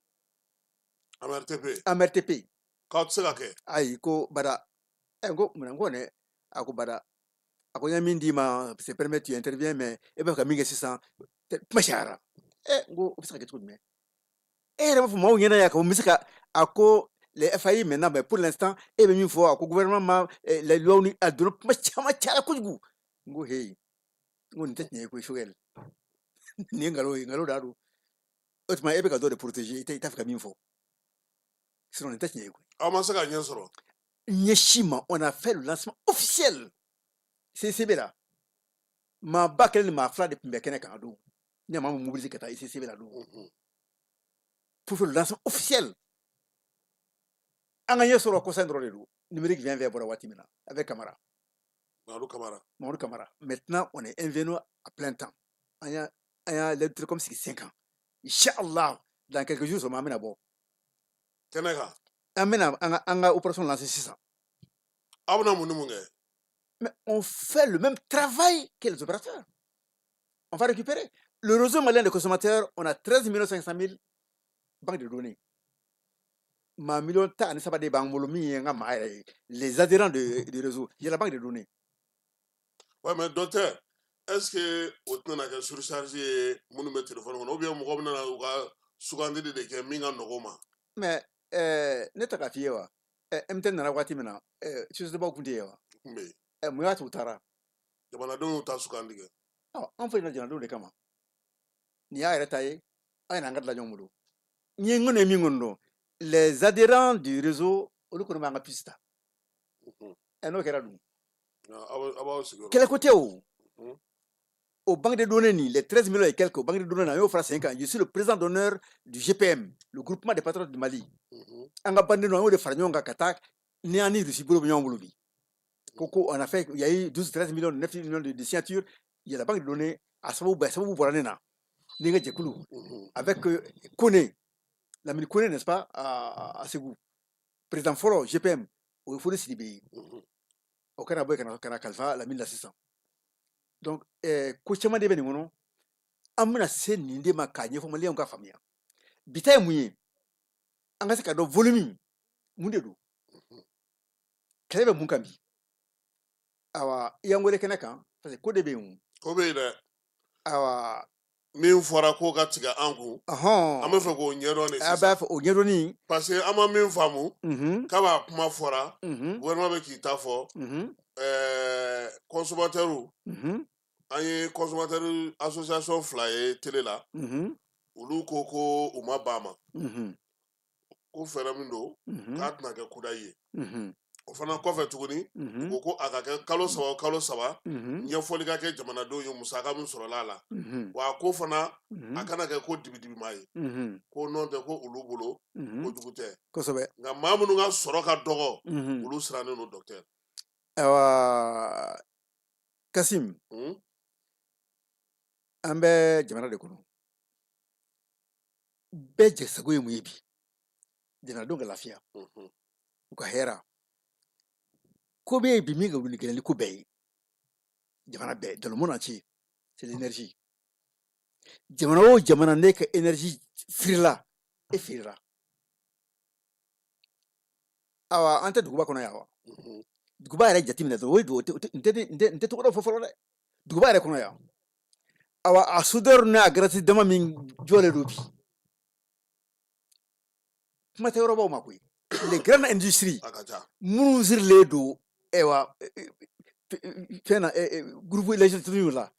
AMRTP. AMRTP. K'aw tɛ se ka kɛ. Ayi, ko bada. Ɛ, n ko munna? N ko ne a ko bada. A ko n ye min d'i ma, c'est permis, tu interviens, mais e bɛ fɛ ka min kɛ sisan, Kuma cayara. Ɛ, n ko o bɛ se ka kɛ cogo jumɛn? E yɛrɛ b'a fɔ maaw ɲɛna yan ka n bɛ se ka a ko les FAI maintenant, mais pour l'instant e bɛ min fɔ, a ko gouvernement ma les lois ni a donna, kuma caman cayara kojugu. N ko heyi, n ko nin tɛ tiɲɛ ye koyi, Choguel, nin ye nkalon ye, nkalon da don. O tuma e bɛ ka dɔ de protéger, i t'a fɛ ka min fɔ, sinon nin tɛ tiɲɛ ye koyi. Aw ma se ka ɲɛ sɔrɔ? Ɲɛ si ma. On a fait le lancement officiel CCB la, maa 1000 ni maa 2 de tun bɛ kɛnɛ kan a don. Ne maa min mobiliser ka taa ICCB la don pour faire le lancement officiel. An ka ɲɛ sɔrɔ kɔsa in dɔrɔn de don, numérique 2020 bɔra waati min na avec Kamara. Mamadu Kamara. Mamadou Kamara. Maintenant, on est MVNO à plein temps. An y'a l'aide télécom sigi 5 ans. Inch'Allah, dans quelques jours seulement, an bɛna bɔ. Kɛnɛ kan. An bɛna an ka opération lancer sisan. Aw bɛna mun ni mun kɛ? Mais on fait le même travail que les opérateurs. On va récupérer. Le réseau malien des consommateurs, on a 13 500 000 banques de données. Maa 13 miliyɔn de b'an bolo min ye an ka maa yɛrɛ ye. Les adhérents du réseau. Il y a la banque de données. Ouais, mais docteur, est-ce que o tɛna kɛ surcharge ye minnu bɛ téléphone kɔnɔ, ou bien mɔgɔ bɛna u ka sugandili de kɛ min ka nɔgɔn u ma? Mais ne tɛ k'a f'i ye wa, MTN nana waati min na, société baw tun tɛ yen wa? Kun bɛ yen. Mun y'a to u taara? Jamanadenw y'u ta sugandi kɛ. Ɔ, an fɛ yen jamanadenw de kama. Nin y'a yɛrɛ ta ye, an yɛrɛ an ka dilan ɲɔgɔn bolo. N ye n kɔni ye min kɔni dɔn, les adhérents du réseau, olu kɔni b'an ka puce ta. Ɛ, n'o kɛra dun? Aw b'aw sigi o la. Kɛlɛko tɛ o. Au banque de données, ni, les 13 millions et quelques, au banque de données, an y'o fara sen kan. Je suis le président d'honneur du GPM, le groupement des patriotes du Mali. An ka bande an y'o de fara ɲɔgɔn kan ka taa ni an ni Russie bolo bɛ ɲɔgɔn bolo bi. Ko on a fait, il y a eu 12, 13 millions, 9 millions de signatures. Il y a la banque de données, a sababu bɛɛ sababu bɔra ne na. Ni n ka jɛkulu. Avec Kone, Lamine Kone, n'est-ce pas, à Ségou. Président fɔlɔ GPM, o ye Fode Sidibe ye. O kana bɔ yen ka na kalifa Lamine la sisan. Donc ko caman de bɛ nin kɔnɔ. An bɛna se nin de ma k'a ɲɛfɔ maliyɛnw ka faamuya. Bi ta ye mun ye? An ka se ka dɔn volume mun de don. Kɛlɛ bɛ mun kan bi? Awa, i y'an wele kɛnɛ kan parce que ko de bɛ yen o. Ko bɛ yen dɛ. Awa. Min fɔra ko ka tigɛ an kun. An bɛ fɛ k'o ɲɛdɔn de A sisan. b'a fɛ o ɲɛdɔnni. Parce que an ma min faamu. K'a b'a kuma fɔra. Gouvernement bɛ k'i ta fɔ. Consommateur an ye consommateur association fila ye télé la. Olu ko ko u ma ban a ma. Ko fɛɛrɛ min don. K'a tɛna kɛ kudayi ye. O fana kɔfɛ tuguni. U ko ko a ka kɛ kalo 3 o kalo 3. Ɲɛfɔli ka kɛ jamanadenw ye musaka min sɔrɔla a la. Wa a ko fana a kana kɛ ko dibidibima ye. Ko n'o tɛ ko olu bolo kojugu tɛ. Nka maa minnu ka sɔrɔ ka dɔgɔ. Olu sirannen don, docteur. Ayiwa, Kasim. An bɛ jamana de kɔnɔ. Bɛɛ jɛ sago ye mun ye bi? Jamanadenw ka lafiya. U ka hɛrɛ. Ko bɛ yen bi min ka wuli gɛlɛn ni ko bɛɛ ye. Jamana bɛɛ, dans le monde entier, c'est l'énergie. Jamana o jamana n'e ka énergie firila, e firila. Awa, an tɛ duguba kɔnɔ yan wa? Duguba yɛrɛ jateminɛ dɔrɔn, o ye dugu n tɛ tɔgɔ dɔ fɔ fɔlɔ dɛ. Duguba yɛrɛ kɔnɔ yan. Awa, a soudeur n'a garasi dama min jɔlen don bi. Kuma tɛ yɔrɔbaw ma koyi. Les grandes industries A ka ca. minnu sirilen don, ayiwa, fɛn na, groupe électrogène la,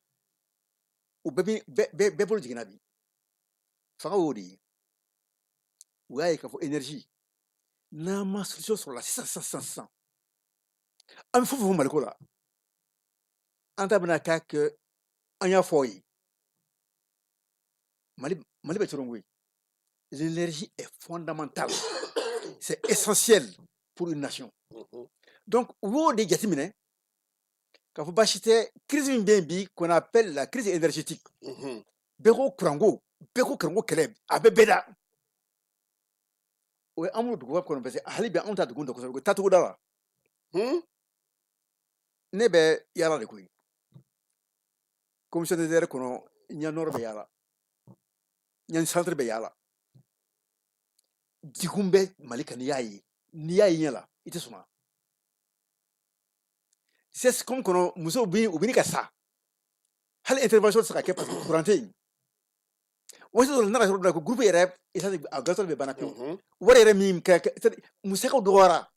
o bɛɛ bɛ bɛɛ bolo jiginna bi. Fanga y'o de ye. U y'a ye k'a fɔ énergie n'an ma solution sɔrɔ la sisan sisan sisan sisan, an bɛ fɛn fɛn fɔ Maliko la, an ta bɛna k'a kɛ an y'a fɔ aw ye. Mali bɛ coron koyi. L'énergie est fondamentale. C'est essentiel pour une nation. Donc, u y'o de jateminɛ k'a fɔ baasi tɛ, crise min bɛ yen bi, qu'on appelle la crise énergétique. Bɛɛ ko kuranko, bɛɛ ko kuranko kɛlɛ, a bɛ bɛɛ da. O ye an bolo duguba kɔnɔ parce que hali bi anw ta dugu dɔn kosɛbɛ taacogo da la. Ne bɛ yaala de koyi. Commission des kɔnɔ, ɲɛ nord bɛ yaala, ɲɛ centre bɛ yaala. Degun bɛ Mali kan, n'i y'a ye, n'i y'a ye ɲɛ la, i tɛ suma. CSCOM kɔnɔ, musow bɛ u bɛ ka sa. Hali intervention tɛ se ka kɛ parce que courant tɛ yen. Waati dɔ la nana sɔrɔ ko groupe yɛrɛ essence a gasoil bɛɛ banna pewu. Wari yɛrɛ min kɛ, musakaw dɔgɔyara.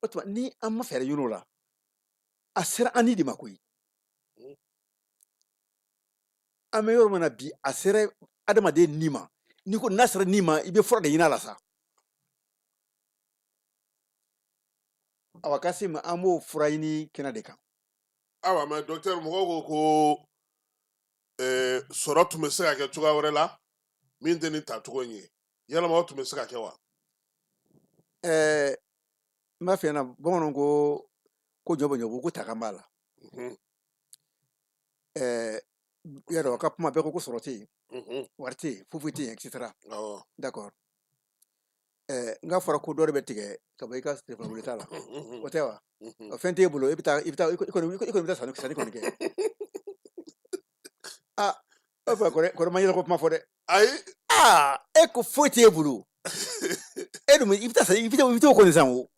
O tuma ni an ma fɛɛrɛ ɲini o la, a sera an ni de ma koyi. An bɛ yɔrɔ min na bi, a sera adamaden ni ma. N'i ko n'a sera ni ma, i bɛ fura de ɲini a la sa. Awa Kasim, an b'o fura ɲini kɛnɛ de kan. Awa, mais docteur, mɔgɔw ko ko sɔrɔ tun bɛ se ka kɛ cogoya wɛrɛ la min tɛ nin tacogo in ye. Yalama o tun bɛ se ka kɛ wa? N b'a f'i ɲɛna, bamananw ko ko ɲɔ bɛ ɲɔ bɔ, ko takan b'a la. Y'a dɔn a ka kuma bɛɛ ko ko sɔrɔ tɛ yen, wari tɛ yen, foyi foyi tɛ yen, et cetera. D'accord. N k'a fɔra ko dɔ de bɛ tigɛ ka bɔ i ka telefɔni weleta la, o tɛ wa? Fɛn t'e bolo, e bɛ taa, i bɛ taa, i kɔni i bɛ taa sanni kɔni kɛ. Aa, o fɔ kɔrɔ ma yɛlɛ ko kuma fɔ dɛ. Ayi. Aa, e ko foyi t'e bolo, e dun i bɛ taa san, i bɛ t'o kɔni san o.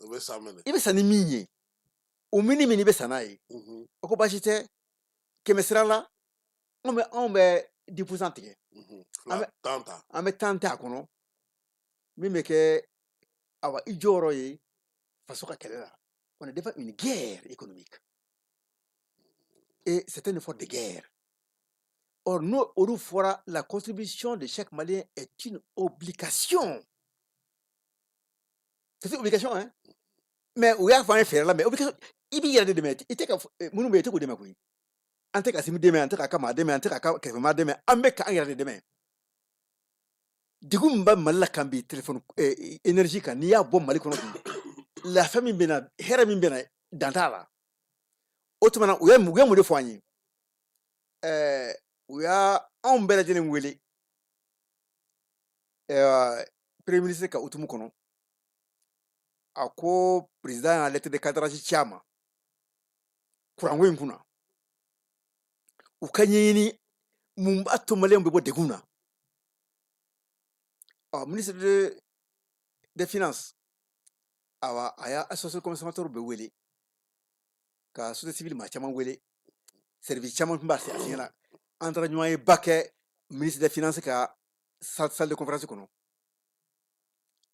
O bɛ san minɛ. I bɛ san ni min ye, o min min i bɛ san n'a ye. O ko baasi tɛ, 100 sira la, anw bɛ 10% tigɛ. Tan ta. An bɛ 10 ta a kɔnɔ, min bɛ kɛ awa i jɔyɔrɔ ye faso ka kɛlɛ la. On est devant une guerre économique et c'est un effort de guerre. Or nous, olu fɔra, la contribution de chaque Malien est une obligation. C'est une obligation, hein, mais u y'a fɔ an ye fɛɛrɛ la, mais obligation, i b'i yɛrɛ de dɛmɛ. I tɛ ka minnu bɛ yen, i tɛ k'u dɛmɛ koyi. An tɛ ka Assimi dɛmɛ, an tɛ ka ka maa dɛmɛ, an tɛ ka ka kɛrɛfɛmaa dɛmɛ, an bɛ ka an yɛrɛ de dɛmɛ. Degun min bɛ Mali la kan bi, téléphone énergie kan, n'i y'a bɔ Mali kɔnɔ bi, lafiya min bɛ na, hɛrɛ min bɛ na, dan t'a la. O tuma na, u ye mun de fɔ an ye? U y'a anw bɛɛ lajɛlen wele premier ministre ka hukumu kɔnɔ. A ko président y'a lettre de cadrage ci a ma kuranko in kunna, u ka ɲɛɲini mun b'a to maliyɛnw bɛ bɔ degun na. Ɔ, ministre des finances, awa, a y'a association consommateur bɛɛ wele, ka société civile maa caman wele, service caman tun b'a a sen na. An taara ɲɔgɔn ye ba kɛ ministre des finances ka salle de conférence kɔnɔ.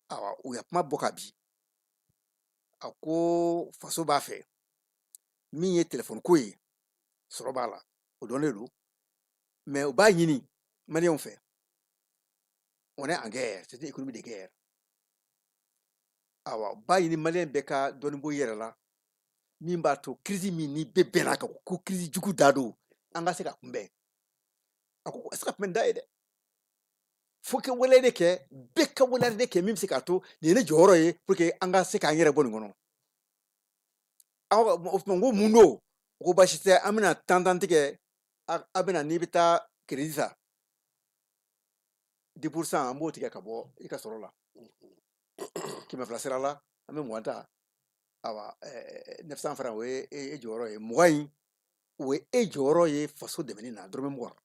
Awa, u ya kuma bɔ ka bi, a ko faso b'a fɛ min ye telefɔni ko ye, sɔrɔ b'a la, o dɔnnen don, mais u b'a ɲini maliyɛnw fɛ. On est en guerre, c'est une économie de guerre. Awa, u b'a ɲini maliyɛn bɛɛ ka dɔɔni bɔ i yɛrɛ la, min b'a to crise min ni bɛɛ bɛn'a kan ko crise jugu da don, an ka se ka kunbɛn. A ko a se ka kunbɛn da ye dɛ, fo ka waleya de kɛ, bɛɛ ka waleya de kɛ min bɛ se k'a to nin ye ne jɔyɔrɔ ye pour que an ka se k'an yɛrɛ bɔ nin kɔnɔ. Aw o tuma, n ko mun don? O ko baasi tɛ, an bɛna tan tan tigɛ. A bɛna n'i bɛ taa crédit ta, 10%, an b'o tigɛ ka bɔ i ka sɔrɔ la. 200 sira la, an bɛ 20 ta. Awa, 900 francs, o ye e jɔyɔrɔ ye. 20 in, o ye e jɔyɔrɔ ye faso dɛmɛni na, dɔrɔmɛ 20.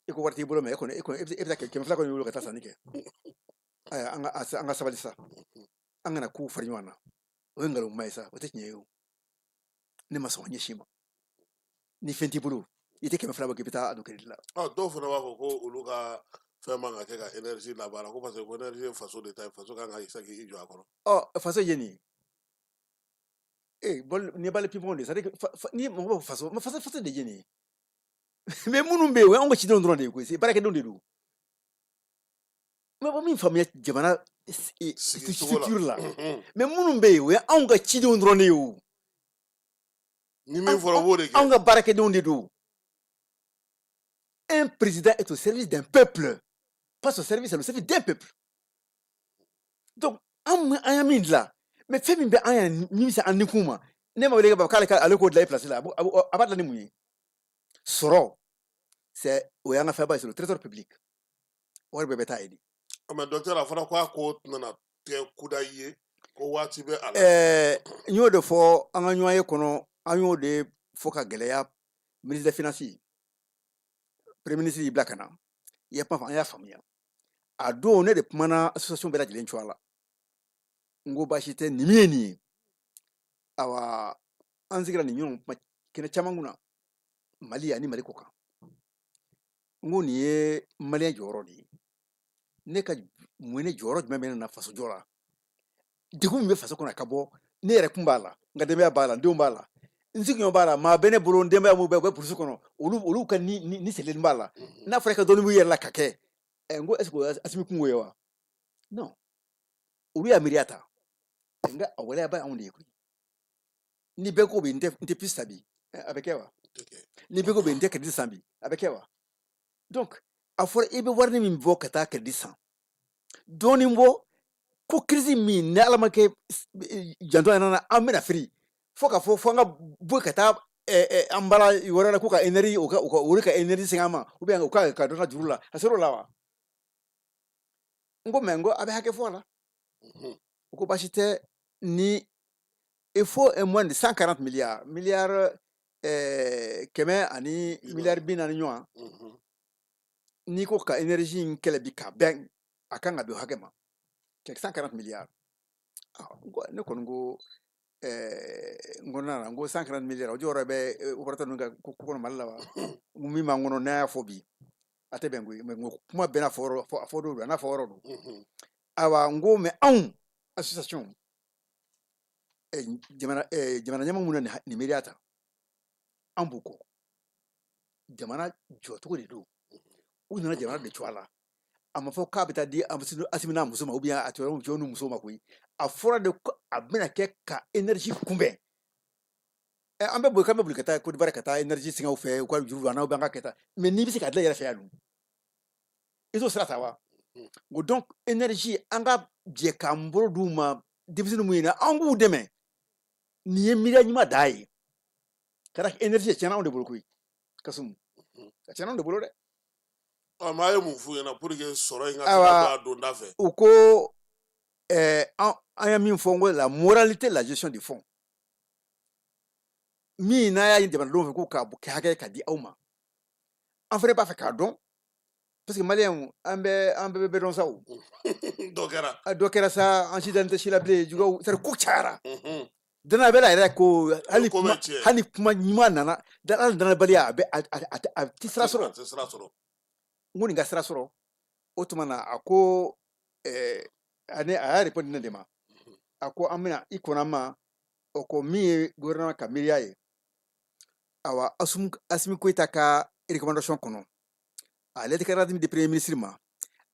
I ko wari t'i bolo, mɛ e kɔni e kɔni e bɛ taa 200 kɔni bolo ka taa sanni kɛ. Ayiwa, an ka sabali sa, an kana kow fari ɲɔgɔn na. O ye nkalon kuma ye sa, o tɛ tiɲɛ ye. O ne ma sɔn ka ɲɛsin ma. Ni fɛn t'i bolo, i tɛ 200 bɔ k'i bɛ taa a don crédit la. Ɔ, dɔw fana b'a fɔ ko olu ka fɛn man ka kɛ ka énergie labaara, ko parce que ko énergie ye faso de ta ye, faso kan ka se k'i jɔ a kɔrɔ. Ɔ, faso ye nin ye ee bɔl ni b'ale pipɔn de, c'est à dire que ni mɔgɔ b'a fɔ faso ma, faso de ye nin ye. Mais minnu bɛ yen, o y'anw ka cidenw dɔrɔn de ye koyi, baarakɛdenw de don. Mais o min faamuya jamana structure la, mais minnu bɛ yen, o ye anw ka cidenw dɔrɔn de ye o. Ni min fɔra, o b'o de kɛ. Anw ka baarakɛdenw de don. Un président est au service d'un peuple, pas son service, c'est le service d'un peuple. Donc an an ye min dilan, mais fɛn min bɛ an yɛrɛ min bɛ se an nikun ma, ne ma wele ka k'ale ka ale k'o dilan e place la, a b'a dilan ni mun ye? Sɔrɔ, c'est o y'an ka fɛnba ye, c'est le trésor public, wari bɛɛ bɛ taa yen de. Mais docteur, a fɔra ko a ko tɛna kɛ kudayi ye, ko waati bɛ a la. N y'o de fɔ an ka ɲɔgɔn ye kɔnɔ, an y'o de fɔ ka gɛlɛya ministre des finances, premier ministre y'i bila ka na, i ye kuma fɔ, an y'a faamuya. A don, ne de kumana association bɛɛ lajɛlen cogoya la. N ko baasi tɛ, nin min ye nin ye. Awa, an sigira nin ɲɔgɔn kuma kɛnɛ caman kunna, Mali ani Mali kɔ kan. N ko nin ye maliyɛn jɔyɔrɔ de ye. Ne ka mun ne jɔyɔrɔ jumɛn bɛ ne na fasojɔ la? Degun min bɛ faso kɔnɔ a ka bɔ, ne yɛrɛ kun b'a la, n ka denbaya b'a la, n denw b'a la, n sigiɲɔgɔn b'a la, maa bɛ ne bolo, n denbaya mun bɛ u bɛ burusi kɔnɔ, olu ka ni selen b'a la. N'a fɔra i ka dɔɔnin b'i yɛrɛ la ka kɛ, n ko est ce que o ye Asimi kungo ye wa? Non, olu y'a miiriya ta, nka a waleya ba anw de ye koyi. Ni bɛɛ ko bi n tɛ puce ta bi, a bɛ kɛ wa? Ni bɛɛ ko bi n tɛ crédit san bi, a bɛ kɛ wa? Donc a fɔra i bɛ wari min bɔ ka taa crédit san, dɔɔnin bɔ ko crise min ni Ala ma kɛ janto an na, an bɛna firi fo ka fɔ fo an ka bɔ ka taa an bara wɛrɛ la ko ka énergie u ka olu ka énergie segin an ma, ou bien u ka dɔ ta juru la, a ser'o la wa? N ko mais n ko a bɛ hakɛ fɔ a la. U ko baasi tɛ, ni il faut un moins de 140 milliards, milliards kɛmɛ ani miliyari 40 ɲɔgɔn. N'i ko ka énergie in kɛlɛ bi ka bɛn, a kan ka bɛn o hakɛ ma, 140 milliards. Ne kɔni ko n ko nana n ko 140 milliards, o jɔyɔrɔ bɛ opérateur ninnu ka ko kɔnɔ Mali la wa? Min b'an kɔnɔ n'a y'a fɔ bi, a tɛ bɛn koyi. Mais n ko kuma bɛɛ n'a fɔ yɔrɔ, a fɔ don, a n'a fɔ yɔrɔ don. Ayiwa, n ko mais anw association, jamana ɲɛmaa minnu na nin miiriya ta, an b'u kɔ. Jamana jɔcogo de don, u nana jamana de cogoya la. A ma fɔ k'a bɛ taa di Asimi n'a muso ma, ou bien a tɔɲɔgɔnw cɛw ni musow ma koyi. A fɔra de ko a bɛna kɛ ka énergie kunbɛn. An bɛ boli k'an bɛ boli ka taa Côte d'Ivoire ka taa énergie sɛgɛnw fɛ, u ka juru don an na, ou bien an ka kɛ tan. Mais n'i bɛ se k'a dilan i yɛrɛ fɛ yan dun, i t'o sira ta wa? O donc énergie, an ka jɛ k'an bolo d'u ma. Denmisɛnnin mun ye na, an k'u dɛmɛ. Nin ye miiriya ɲuman da ye ka da énergie tiɲɛna anw de bolo koyi, Kasumu, a tiɲɛna anw de bolo dɛ. Ɔ, maa ye mun f'u ɲɛna pour que sɔrɔ in ka se ka don a donda fɛ? U ko an ye min fɔ, n ko la moralité, la gestion du fonds, min n'a y'a ɲini jamanadenw fɛ ko k'a kɛ hakɛ ka di aw ma, an fana b'a fɛ k'a dɔn, parce que maliyɛnw, an bɛɛ bɛ bɛɛ dɔn sa o. Dɔ kɛra. Dɔ kɛra sa, an si dalen tɛ si la bilen, juguyaw, c'est à dire ko cayara. Danaya bɛ la yɛrɛ ko hali ko bɛ kuma tiɲɛ. Hali kuma ɲuman nana, hali danayabaliya, a bɛ a tɛ sira sɔrɔ. A tɛ sira sɔrɔ. N ko nin ka sira sɔrɔ. O tuma na, a ko ani a y'a répondre ne de ma. A ko an bɛna i kɔnɔ ma, o ko min ye gouvernement ka miiriya ye. Awa, Asimi Goïta ka recommandation kɔnɔ, a lettre kɛra di premier ministre ma,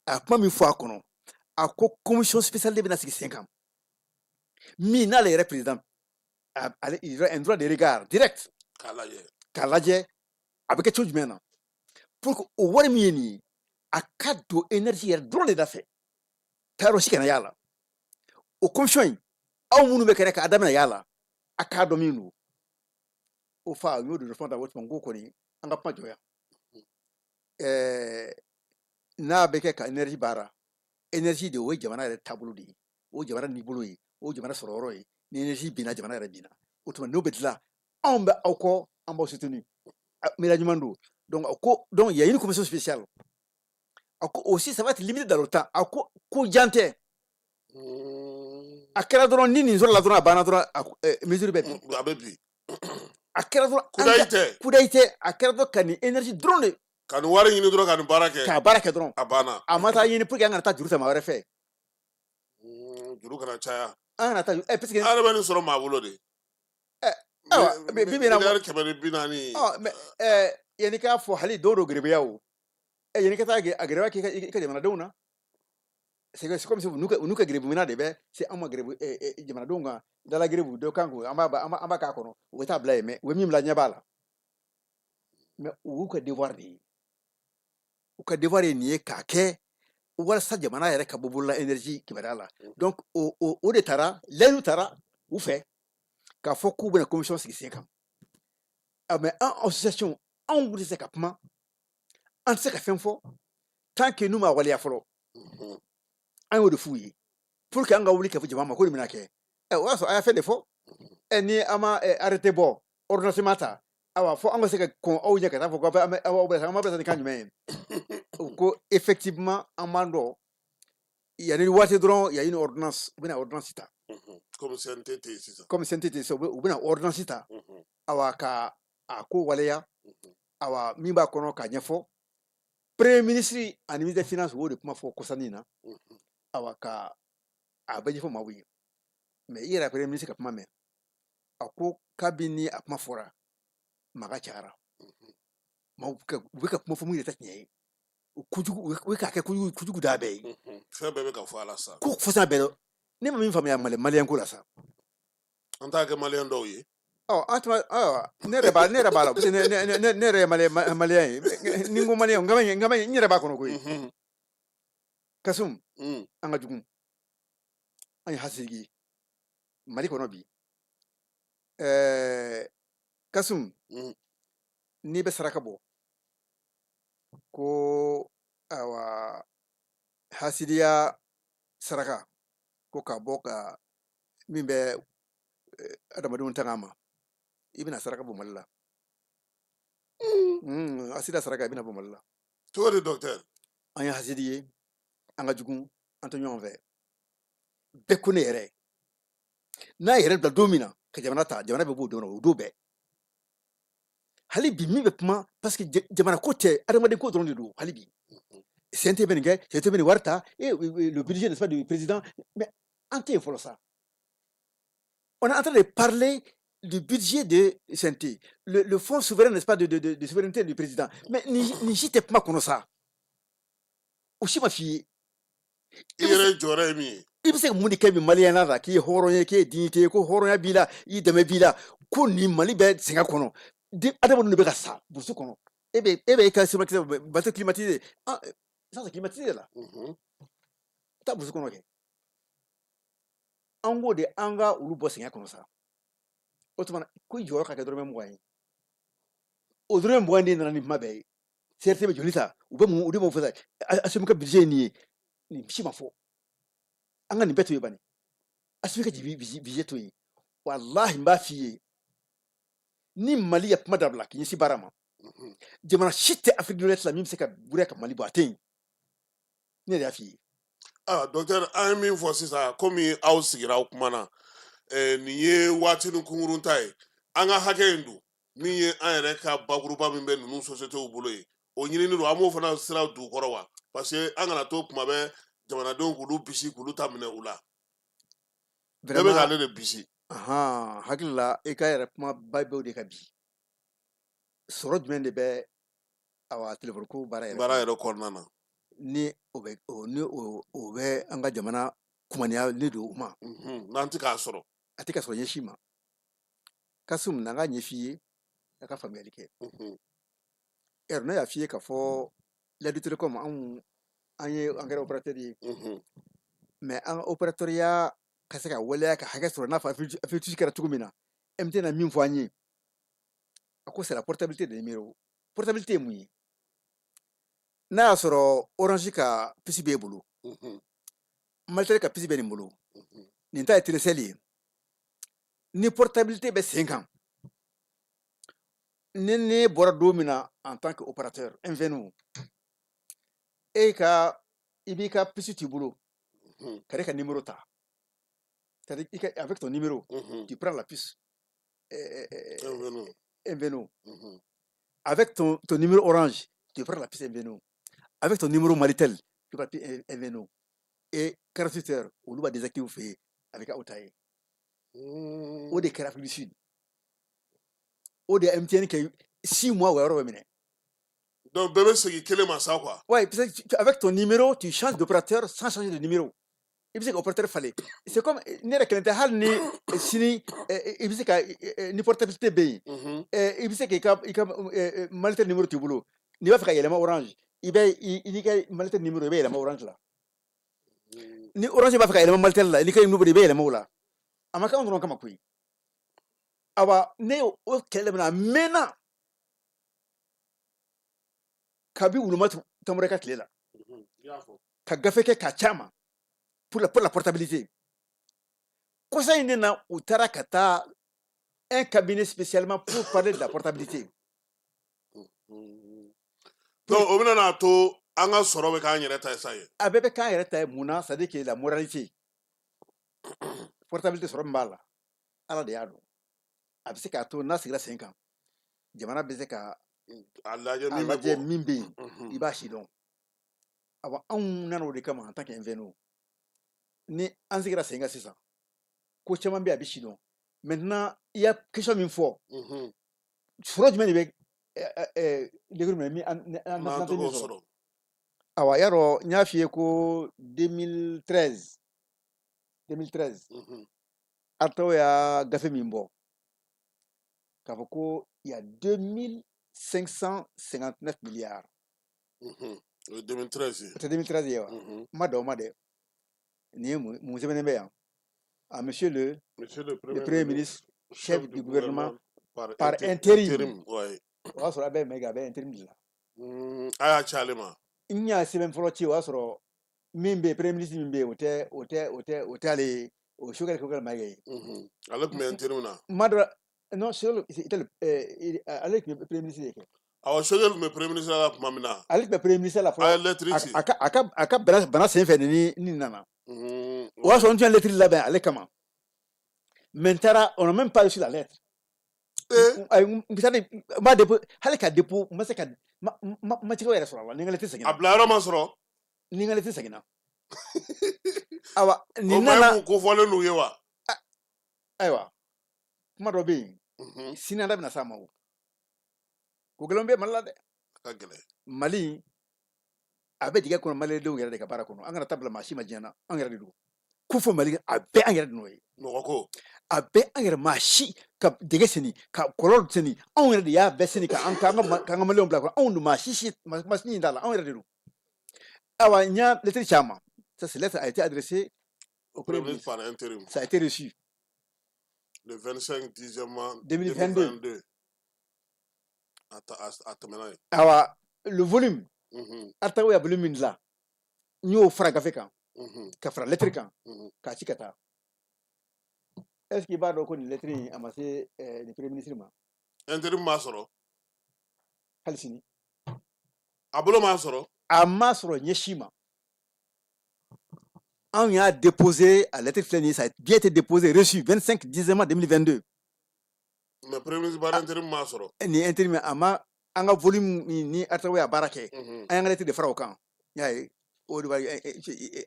a kuma min fɔ a kɔnɔ, a ko commission spéciale de bɛna sigi sen kan, min n'ale yɛrɛ président ale, il aura un droit de regard direct. K'a lajɛ. K'a lajɛ a bɛ kɛ cogo jumɛn na pour que o wari min ye nin ye, a ka don énergie yɛrɛ dɔrɔn de da fɛ, taayɔrɔ si kana y'a la. O commission in, aw minnu bɛ kɛnɛ kan, a daminɛ y'a la, a k'a dɔn min don. O fa, n y'o de fɔ ta. O tuma n ko kɔni, an ka kuma jɔ yan. N'a bɛ kɛ ka énergie baara, énergie de, o ye jamana yɛrɛ taabolo de ye, o ye jamana nibolo ye, o ye jamana sɔrɔyɔrɔ ye. Ni énergie binna, jamana yɛrɛ binna. O tuma n'o bɛ dilan, anw bɛ aw kɔ, an b'aw soutenir. Miiriya ɲuman don. Donc a ko, donc il y a une commission spéciale. A ko aussi ça va être limité dans le temps. A ko ko jan tɛ. A kɛra dɔrɔn, ni nin sɔrɔla dɔrɔn, a banna dɔrɔn, a mesure bɛ bin. A bɛ bin. A kɛra dɔrɔn Kudayi tɛ. Kudayi tɛ. A kɛra dɔrɔn ka nin énergie dɔrɔn de Ka nin wari ɲini dɔrɔn, ka nin baara kɛ. K'a baara kɛ dɔrɔn. A banna. A ma taa ɲini pour que an kana taa juru ta maa wɛrɛ fɛ. Juru kana caya. An kana taa parce que An yɛrɛ bɛ nin sɔrɔ maa bolo de. Ayiwa, bi bi in na 140 miliyari. Ɔ, mais yanni k'a fɔ hali dɔw don gerebuya o, yanni ka taa a gerebuya k'i ka jamanadenw na, c'est comme si u n'u ka gerebu minɛ de bɛ se an ma, gerebu jamanadenw kan dala gerebu dɔ kan ko an b'a k'a kɔnɔ, u bɛ taa bila yen, mais u bɛ min bila ɲɛ b'a la. Mais u y'u ka devoir de ye, u ka devoir ye nin ye k'a kɛ walasa jamana yɛrɛ ka bɔ bolola énergie kibaruya la. Donc o de taara, layidu taara u fɛ k'a fɔ k'u bɛna commission sigi sen kan. Ah, mais an association, anw tɛ se ka kuma, an tɛ se ka fɛn fɔ tant que n'u ma waleya fɔlɔ. An y'o de f'u ye pour que an ka wuli k'a fɔ jama ma ko nin bɛna kɛ. O y'a sɔrɔ a y'a fɛn de fɔ. Ni an ma arrêté bɔ, ordonnance ma ta, ayiwa, fɔ an ka se ka kɔn aw ɲɛ ka taa fɔ ko an bɛ aw bɛ an b'a bila ni kan jumɛn ye? U ko effectivement, an b'an dɔn yanni waati dɔrɔn, il y a une ordonnance, u bɛna ordonnance ta. Comme CNT tɛ yen sisan. Comme CNT tɛ yen sisan, u bɛna ordonnance ta. Awa, ka a ko waleya. Awa, min b'a kɔnɔ k'a ɲɛfɔ. Premier ministre ani ministre des finances, o de kuma fɔ kɔsannin na. Awa, ka a bɛɛ ɲɛfɔ maaw ye. Mais i yɛrɛ premier ministre ka kuma mɛn, a ko kabini a kuma fɔra, maga cayara, maaw u bɛ ka kuma fɔ mun yɛrɛ tɛ tiɲɛ ye. O kojugu, u bɛ k'a kɛ kojugu kojugu da bɛɛ ye. Fɛn bɛɛ bɛ ka fɔ a la sa. Ko fɔsa bɛɛ dɔn. Ne ma min faamuya maliyɛn ko la sa. An t'a kɛ maliyɛn dɔw ye. Ɔ, an tuma, ayiwa, ne yɛrɛ b'a la, parce que ne yɛrɛ ye maliyɛn ye. Ni n ko maliyɛn, n yɛrɛ b'a kɔnɔ koyi. Kasum, an ka jugu, an ye hasidi ye Mali kɔnɔ bi. Kasum, n'i bɛ saraka bɔ, ko awa hasidiya saraka, ko ka bɔ ka min bɛ adamadenw tanga ma, i bɛna saraka bɔ Mali la. Hasidiya saraka, i bɛna bɔ Mali la. Cogo di, docteur? An ye hasidi ye, an ka jugu, an tɛ ɲɔgɔn fɛ. Bɛɛ ko ne yɛrɛ n'a yɛrɛ bila don min na ka jamana ta, jamana bɛ b'o don na, o don bɛɛ. Hali bi min bɛ kuma, parce que jamana ko tɛ, adamaden ko dɔrɔn de don. Hali bi CNT bɛ nin kɛ, CNT bɛ nin wari ta, et le budget, n'est-ce pas, du président. Mais an tɛ yen fɔlɔ sa. On est en train de parler du budget de CNT, le fonds souverain, n'est-ce pas, de souveraineté du président. Mais nin si tɛ kuma kɔnɔ sa, o si ma f'i ye. I yɛrɛ jɔyɔrɔ ye min ye. I bɛ se ka mun de kɛ bi maliyɛn la k'i ye hɔrɔn ye, k'e ye dignité ye, ko hɔrɔnya b'i la, i dɛmɛ b'i la, ko nin Mali bɛ sɛgɛn kɔnɔ, adamadenw de bɛ ka sa burusi kɔnɔ, e bɛ e ka climatisé, bateau climatisé, ah ça c'est climatisé la. Taa burusi kɔnɔ kɛ, an k'o de, an ka olu bɔ sɛgɛn kɔnɔ sa. O tuma na, ko i jɔyɔrɔ ka kɛ dɔrɔmɛ 20 ye, o dɔrɔmɛ 20 de nana ni kuma bɛɛ ye. CRT bɛ joli ta, u bɛ mun, o de b'o fɔ sa. Assimi ka budget ye nin ye, nin si ma fɔ. An ka nin bɛɛ to yen bani, Assimi ka budget to yen. Walahi, n b'a f'i ye, ni Mali ye kuma dabila k'i ɲɛsin baara ma, jamana si tɛ Afrique de l'Ouest la min bɛ se ka buriya ka Mali bɔ, a tɛ yen. Ne de y'a f'i ye. Ah, docteur, an ye min fɔ sisan, komi aw sigira, aw kumana, nin ye waatinin kunkurun ta ye. An ka hakɛ in dun, min ye an yɛrɛ ka bakuruba min bɛ ninnu sociétéw bolo ye, o ɲinini don, an b'o fana sira dugu kɔrɔ wa? Parce que an kana to kuma bɛɛ jamanadenw k'olu bisi, k'olu ta minɛ u la. Bɛɛ bɛ k'ale de bisi. Ahan, hakili la, i ka yɛrɛ kuma ba bɛ o de kan bi. Sɔrɔ jumɛn de bɛ, awa, telefɔni ko baara yɛrɛ baara yɛrɛ kɔnɔna na? Ni o bɛ o ni o o bɛ an ka jamana kumaniya ne don o ma. N'an tɛ k'a sɔrɔ. A tɛ ka sɔrɔ ɲɛsin ma. Kasum, na n ka ɲɛf'i ye a ka faamuyali kɛ. Ɛrɛ ne y'a f'i ye k'a fɔ Layidu Telecom, anw an ye, an kɛra opérateur ye. Mais an ka opérateurya ka se ka waleya ka hakɛ sɔrɔ, n'a fɔ Afrique kɛra cogo min na, MTN na min fɔ an ye, a ko c'est la portabilité des numéros. Portabilité ye mun ye? N'a y'a sɔrɔ Orange ka puce b'e bolo, Malitel ka puce bɛ nin bolo, nin ta ye Telecel ye, ni portabilité bɛ sen kan, ni ne bɔra don min na en tant que opérateur MVNO, e ka i b'i ka puce t'i bolo ka ne ka numéro ta, c'est-à-dire avec ton numéro, tu prends la puce MVNO. MVNO. Avec ton numéro Orange, tu prends la puce MVNO. Avec ton numéro Malitel, tu prends la puce MVNO. Et 48 heures, olu b'a désactiver fɛ yen avec aw ta ye. O de kɛra Afrique du Sud. O de ye MTN kɛ 6 mois, o yɔrɔ bɛ minɛ. Donc bɛɛ bɛ segin kelen ma sa, quoi. Ouais, parce que avec ton numéro, tu changes d'opérateur sans changer de numéro. I bɛ se ka opérateur falen. C'est comme ne yɛrɛ kelen tɛ, hali ni sini i bɛ se ka ni portabilité bɛ yen, i bɛ se k'i ka Malitel numéro t'i bolo, n'i b'a fɛ ka yɛlɛma Orange, i bɛ i n'i ka Malitel numéro, i bɛ yɛlɛma Orange la. Ni Orange b'a fɛ ka yɛlɛma Malitel la, i n'i ka numéro, i bɛ yɛlɛma o la. A ma kɛ anw dɔrɔn kama koyi. Awa, ne y'o o kɛlɛ daminɛ a mɛnna, kabi Wuluma Tamorɛ ka tile la. I y'a fɔ. Ka gafe kɛ k'a ci a ma pour la portabilité. Kɔsa in de na, u taara ka taa un cabinet spécialement pour parler de la portabilité. Donc o bɛna n'a to an ka sɔrɔ bɛ k'an yɛrɛ ta ye sa ye. A bɛɛ bɛ k'an yɛrɛ ta ye. Mun na? C'est à dire que la moralité, portabilité, sɔrɔ min b'a la, Ala de y'a dɔn. A bɛ se k'a to n'a sigira sen kan, jamana bɛ se ka A lajɛ a min bɛ lajɛ bɔ. Min bɛ yen, i b'a si dɔn. Awa, anw nana o de kama en tant que MVNO. Ni an sigira sen kan sisan, ko caman bɛ yen, a bɛ si dɔn. Maintenant, i ya question min fɔ, sɔrɔ jumɛn de bɛ légume minɛ min an n'an tɛ min tɔgɔ sɔrɔ? Sɔrɔ. Awa, yarɔ n y'a f'i ye ko 2013, 2013, ARTAO y'a gafe min bɔ k'a fɔ ko il y a 2559 milliards. O ye 2013 ye. O tɛ 2013 ye wa? Mhm. N ma da o ma dɛ. Nin ye mun sɛbɛnnen bɛ yan? À monsieur le Monsieur le Premier le Premier ministre, chef du gouvernement par, par intérim. Intérim, ouais. O y'a sɔrɔ a bɛ Mayiga, a bɛ intérim de la. A y'a ci ale ma. N y'a sɛbɛn fɔlɔ ci, o y'a sɔrɔ min bɛ yen, Premier ministre min bɛ yen, o tɛ ale ye, o Choguel Kokalla Mayiga ye. Ale tun bɛ intérim na. N ma dɔn, non, Choguel était le ale tun ye Premier ministre de kɛ. Awɔ, Choguel tun bɛ Premier ministre la tuma min na. Ale tun bɛ Premier ministre la A fɔlɔ. ye lettre ci. A ka bana sen fɛ ni nana. O y'a sɔrɔ n tun ye lettre labɛn ale kama. Mais n taara, on n'a même pas reçu la lettre. Ayi, n c'est-à-dire n b'a dépôt, hali ka dépôt, n ma se ka ma cikɛw yɛrɛ sɔrɔ a la ni n ka lettre A seginna. bila yɔrɔ ma sɔrɔ. Ni n ka lettre seginna. Awa, O nin ma nana. ye kun kofɔlen n'u ye wa? Ayiwa, kuma dɔ bɛ yen, sini an da bɛna s'a ma. O ko gɛlɛnw bɛ Mali la dɛ. A ka gɛlɛn. Mali a bɛ dingɛ kɔnɔ, maliyɛndenw yɛrɛ de ka baara kɔnɔ. An kana taa bila maa si ma diɲɛ na, an yɛrɛ de don. Ko fo Mali, a bɛɛ an yɛrɛ de nɔ ye. Mɔgɔ ko. A bɛɛ an yɛrɛ. Maa si ka dingɛ senni, ka kɔlɔn senni, anw yɛrɛ de y'a bɛɛ senni k'an ka maliyɛnw bila kɔnɔ. Anw dun, maa si maa si t'a la, anw yɛrɛ de don. Awa, n y'a lettre ci a ma. Ça, cette lettre a été adressée au Premier Premier ministre ministre. par intérim. Ça a été reçu. Le 25 dixième mois 2022. 2022. A tɛmɛna yen. Awa, le volume, ARTAO ya volume min dilan, n y'o fara gafe kan, ka fara lettre kan, k'a ci ka taa. Est ce que i b'a dɔn ko nin lettre in, a ma se nin Premier ministre ma? Intérim m'a sɔrɔ. Hali sini. A bolo m'a sɔrɔ. A ma sɔrɔ ɲɛ si ma. Anw y'a déposé, a lettre filɛ nin ye, ça a bien été déposé, reçu 25 dixième mois 2022. Mais Premier ministre par intérim m'a sɔrɔ. Nin intérim, a ma an ka volume min ni ARTAO y'a baara kɛ, an y'an ka lettre de fara o kan. I y'a ye, o de b'a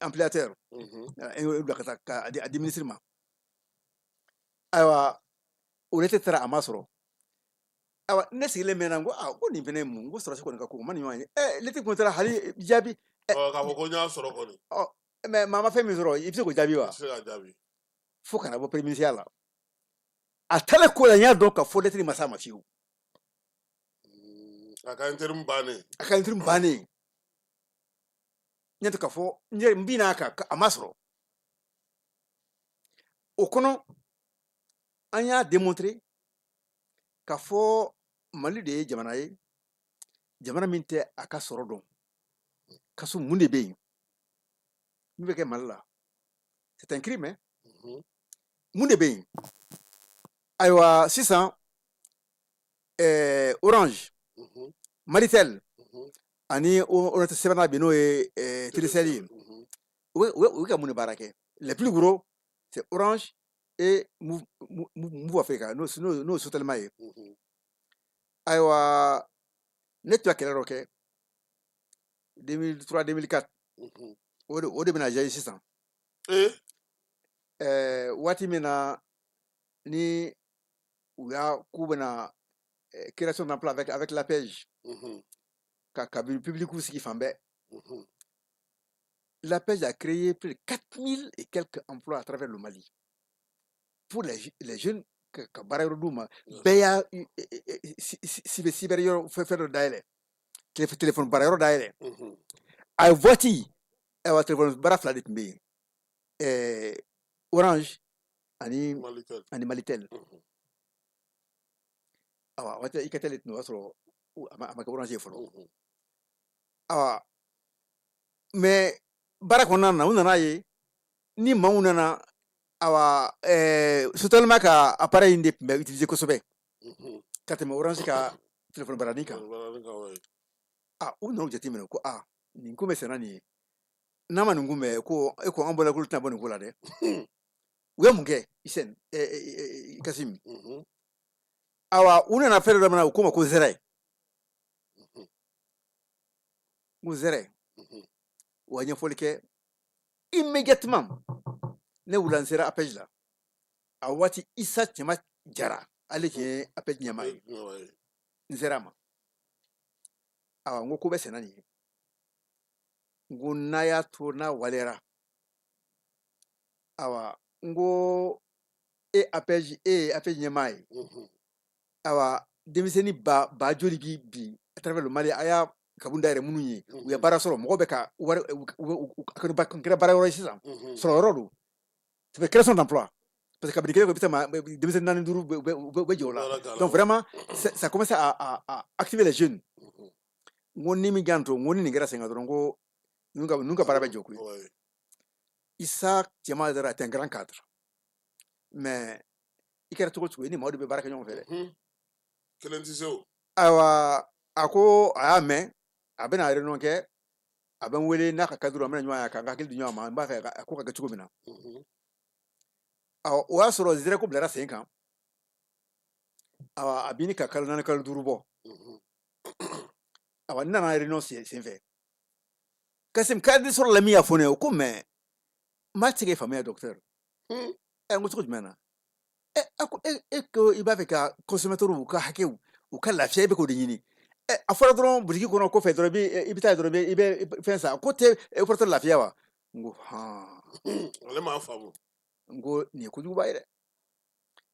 ampliataire, an y'o bila ka taa k'a di a di ministre ma. Ayiwa, o lettre taara, a ma sɔrɔ. Ayiwa, ne sigilen mɛnna, n ko aa, ko nin fɛnɛ ye mun? N ko sɔrɔsi kɔni ka ko o ma nin ɲɔgɔn ye. Lettre kun taara, hali jaabi. Ɔ, k'a fɔ ko n y'a sɔrɔ kɔni. Ɔ, mais maa ma fɛn min sɔrɔ, i bɛ se k'o jaabi I wa? tɛ se k'a jaabi. Fo kana bɔ premier ministre la. A taalen ko la, n y'a dɔn ka fɔ lettre ma s'a ma fiyewu. A ka intérim bannen. A ka intérim bannen. N ɲɛ tɛ k'a fɔ n yɛrɛ n binna a kan, a ma sɔrɔ. O kɔnɔ, an y'a démontrer k'a fɔ Mali de ye jamana ye, jamana min tɛ a ka sɔrɔ dɔn. Kaso mun de bɛ yen min bɛ kɛ Mali la? C'est un crime, hein? Mun de bɛ yen? Ayiwa, sisan Orange, Malitel ani Orange sɛbɛnna bɛ, n'o ye Telecel ye, u bɛ ka mun de baara kɛ? Les plus gros, c'est Orange et Moov Africa, n'o ye Sotelma ye. Ayiwa, ne tun ka kɛlɛ dɔ kɛ 2003, 2004, o de bɛna jaabi sisan. Waati min na ni u y'a k'u bɛna création d'emploi avec l'APEJ, ka cabine publique sigi fan bɛɛ, l'APEJ a créé plus de 4000 et quelques emplois à travers le Mali pour les jeunes, ka baara yɔrɔ d'u ma. Bɛɛ y'a cyber yɔrɔ, fɛn dɔ dayɛlɛ, téléphone baara yɔrɔ dayɛlɛ. A waati, ayiwa, téléphone baara fila de tun bɛ yen, Orange ani Malitel. Ani Malitel. Awa, waati Alcatel tun, o y'a sɔrɔ a ma kɛ Orange ye fɔlɔ. Awa, mais baara kɔnɔna na, u nana ye ni maaw nana, awa, Sotelma ka appareil in de tun bɛ utiliser kosɛbɛ ka tɛmɛ Orange ka téléphone baranin kan. Baranin kan, ouais. A u nana jateminɛ ko a nin ko bɛ senna nin ye, n'a ma nin kunbɛn, ko e ko an bɔra k'olu tɛna bɔ nin ko la dɛ. U ye mun kɛ, Isɛn, Kasim? Awa, u nana fɛn dɔ daminɛ, u k'o ma ko zɛrɛ. N ko zɛrɛ wa ɲɛfɔli kɛ immédiatement. Ne wulila, n sera APEJ la. A waati, Isa Cɛma Jara, ale tun ye APEJ ɲɛmaa ye. N sera a ma. Awa, n ko ko bɛ senna nin ye. N ko n'a y'a to n'a waleyara, awa, n ko e APEJ, e ye APEJ ɲɛmaa ye. Awa, denmisɛnnin ba ba joli bi bi à travers le Mali, a y'a kabun dayɛlɛ minnu ye, u ye baara sɔrɔ, mɔgɔw bɛ ka wari, a kɛra baara yɔrɔ ye sisan, sɔrɔ yɔrɔ don, ça fait création d'emploi, parce que kabini kelen i bɛ se ma denmisɛnnin naani, duuru bɛ jɔ o la. Donc vraiment, ça commence à activer les jeunes. N ko ni min janto, n ko ni nin kɛra sen kan dɔrɔn, n ko ninnu ka baara bɛ jɔ koyi. Issa Tiéma Diarra est un grand cadre, mais i kɛra cogo cogo, i ni maaw de bɛ baara kɛ ɲɔgɔn fɛ dɛ. Kelen tɛ se o. Ayiwa, a ko a y'a mɛn, a bɛna réunion kɛ, a bɛ n wele n'a ka cadre, an bɛna ɲɔgɔn ye, k'an ka hakili di ɲɔgɔn ma. N b'a fɛ a ko ka kɛ cogo min na. Awɔ, o y'a sɔrɔ zɛrɛ ko bilara sen kan. Awa, a bɛ ɲini ka kalo 4, kalo 5 bɔ. Awa, n nana réunion sen fɛ, Kasim cadre sɔrɔ la min y'a fɔ ne ye, o ko mais n m'a tɛ se k'e faamuya, docteur. Ɛ, n ko cogo jumɛn na? Ɛ, a ko e ko i b'a fɛ ka consommateur u ka hakɛw, u ka lafiya, e bɛ k'o de ɲini. Ɛ, a fɔra dɔrɔn butigi kɔnɔ kɔfɛ dɔrɔn, i bɛ taa dɔrɔn, i bɛ fɛn san, ko tɛ opérateur lafiya wa? N ko hɔn. Ale m'a faamu. N ko nin ye kojuguba ye dɛ.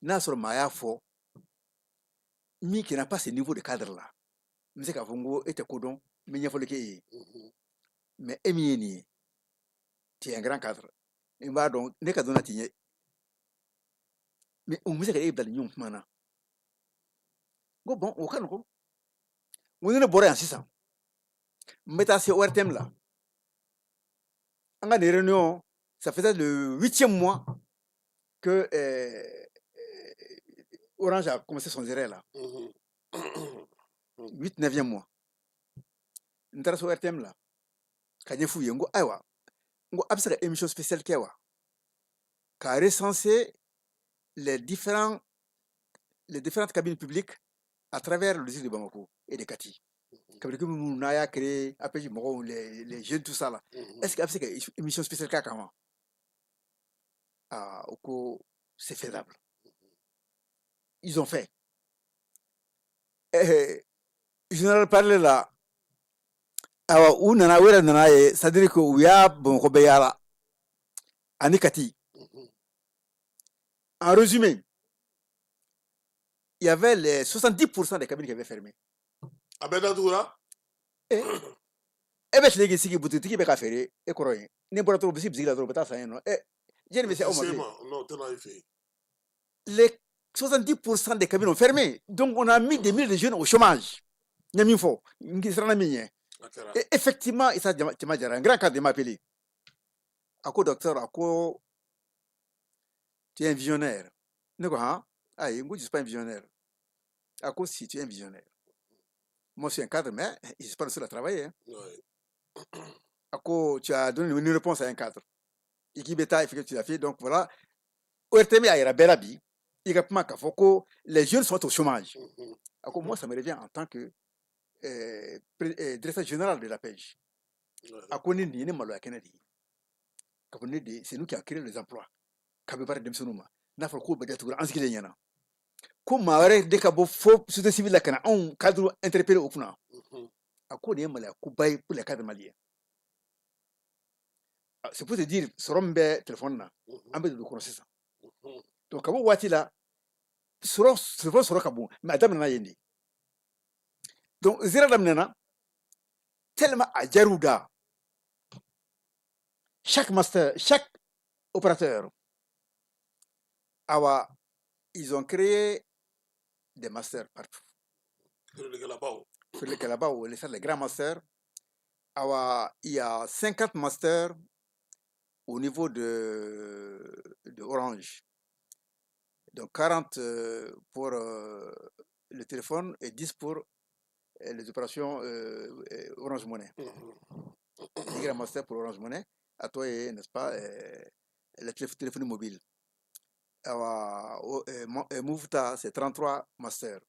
N'a sɔrɔ maa y'a fɔ min qui n'a pas ce niveau de cadre là, n bɛ se k'a fɔ n ko e tɛ ko dɔn, n bɛ ɲɛfɔli k'e ye. Mais e min ye nin ye, tu es un grand cadre, n b'a dɔn ne ka dɔn na t'i ɲɛ, mais o bɛ se ka e bila nin ɲɔgɔn kuma na. N ko bon, o ka nɔgɔn. N ko ni ne bɔra yan sisan, n bɛ taa se ORTM la. An ka nin réunion, ça faisait le huitième mois que Orange a commencé son zéro là. 8, 9e mois. N taara se ORTM la ka ɲɛf'u ye. N ko ayiwa, n ko a bɛ se ka émission spéciale kɛ wa, ka recenser les différentes cabines publiques à travers le district de Bamako et de Kati. Kabini minnu n'a y'a créé APJ mɔgɔw, les jeunes, tout ça là. Est-ce que a bɛ se ka émission spéciale k'a kan wa? Ah, o ko c'est faisable. Ils ont fait. Général parler la. Awa, u nana, u yɛrɛ nana ye, c'est à dire que u y'a Bamakɔ bɛɛ yaala ani Kati. En résumé, il y avait les 70% des cabines qui avaient fermé. A bɛɛ datugura. E bɛ tile k'i sigi, butigitigi bɛ ka feere e kɔrɔ yen. Ne bɔra dɔrɔn, u bɛ se bisigi la dɔrɔn, u bɛ taa san yen nɔ. Ɛ, jɛni bɛ se aw ma Se bilen. Ma non, tɛna i fɛ yen. Les 70% des cabines ont fermé. Donc on a mis des milliers de jeunes au chômage. N ye min fɔ, n siranna min ɲɛ. A kɛra. Et effectivement, Issa Tiéma Diarra, un grand cadre, m'a appelé. A ko docteur, a ko tu es un visionnaire. Ne ko han, ayi, n ko je suis pas un visionnaire. A ko si, tu es un visionnaire. Moi, je suis un cadre, mais je suis pas le seul à travailler, hein. A ko tu as donné une réponse à un cadre. I k'i bɛ taa, il faut que tu l'as fait. Donc voilà. ORTM y'a yira bɛɛ la bi. I ka kuma k'a fɔ ko les jeunes sont au chômage. A ko moi, ça me revient en tant que directeur général de l'APEJ. A ko ne nin ye ne maloya kɛnɛ de ye. K'a fɔ ne de, c'est nous qui a créé les emplois. K'a bɛ baara denmisɛnninw ma. N'a fɔra k'o bɛɛ datugura an sigilen ɲɛna. Ko maa wɛrɛ de ka bɔ fo société civile la ka na anw cadre interpeller o kunna. A ko nin ye maloya koba ye pour les cadres maliens. Ah, c'est pour te dire sɔrɔ min bɛ téléphone na, an bɛ don o kɔnɔ sisan. Donc ka bɔ waati la, sɔrɔ téléphone sɔrɔ ka bon, mais a daminɛna yen de. Donc zéro daminɛna tellement a diyar'u da. Chaque master, chaque opérateur, awa, ils ont créé des masters partout. Feerelikɛlabaw. Feerelikɛlabaw, les grands masters. Awa, il y a 50 masters au niveau de Orange. Donc 40 pour le téléphone et 10 pour les opérations Orange Money. Les grands masters pour Orange Money, à toi et, n'est-ce pas, la téléphonie mobile. Awa, Moov ta, c'est 33 masters.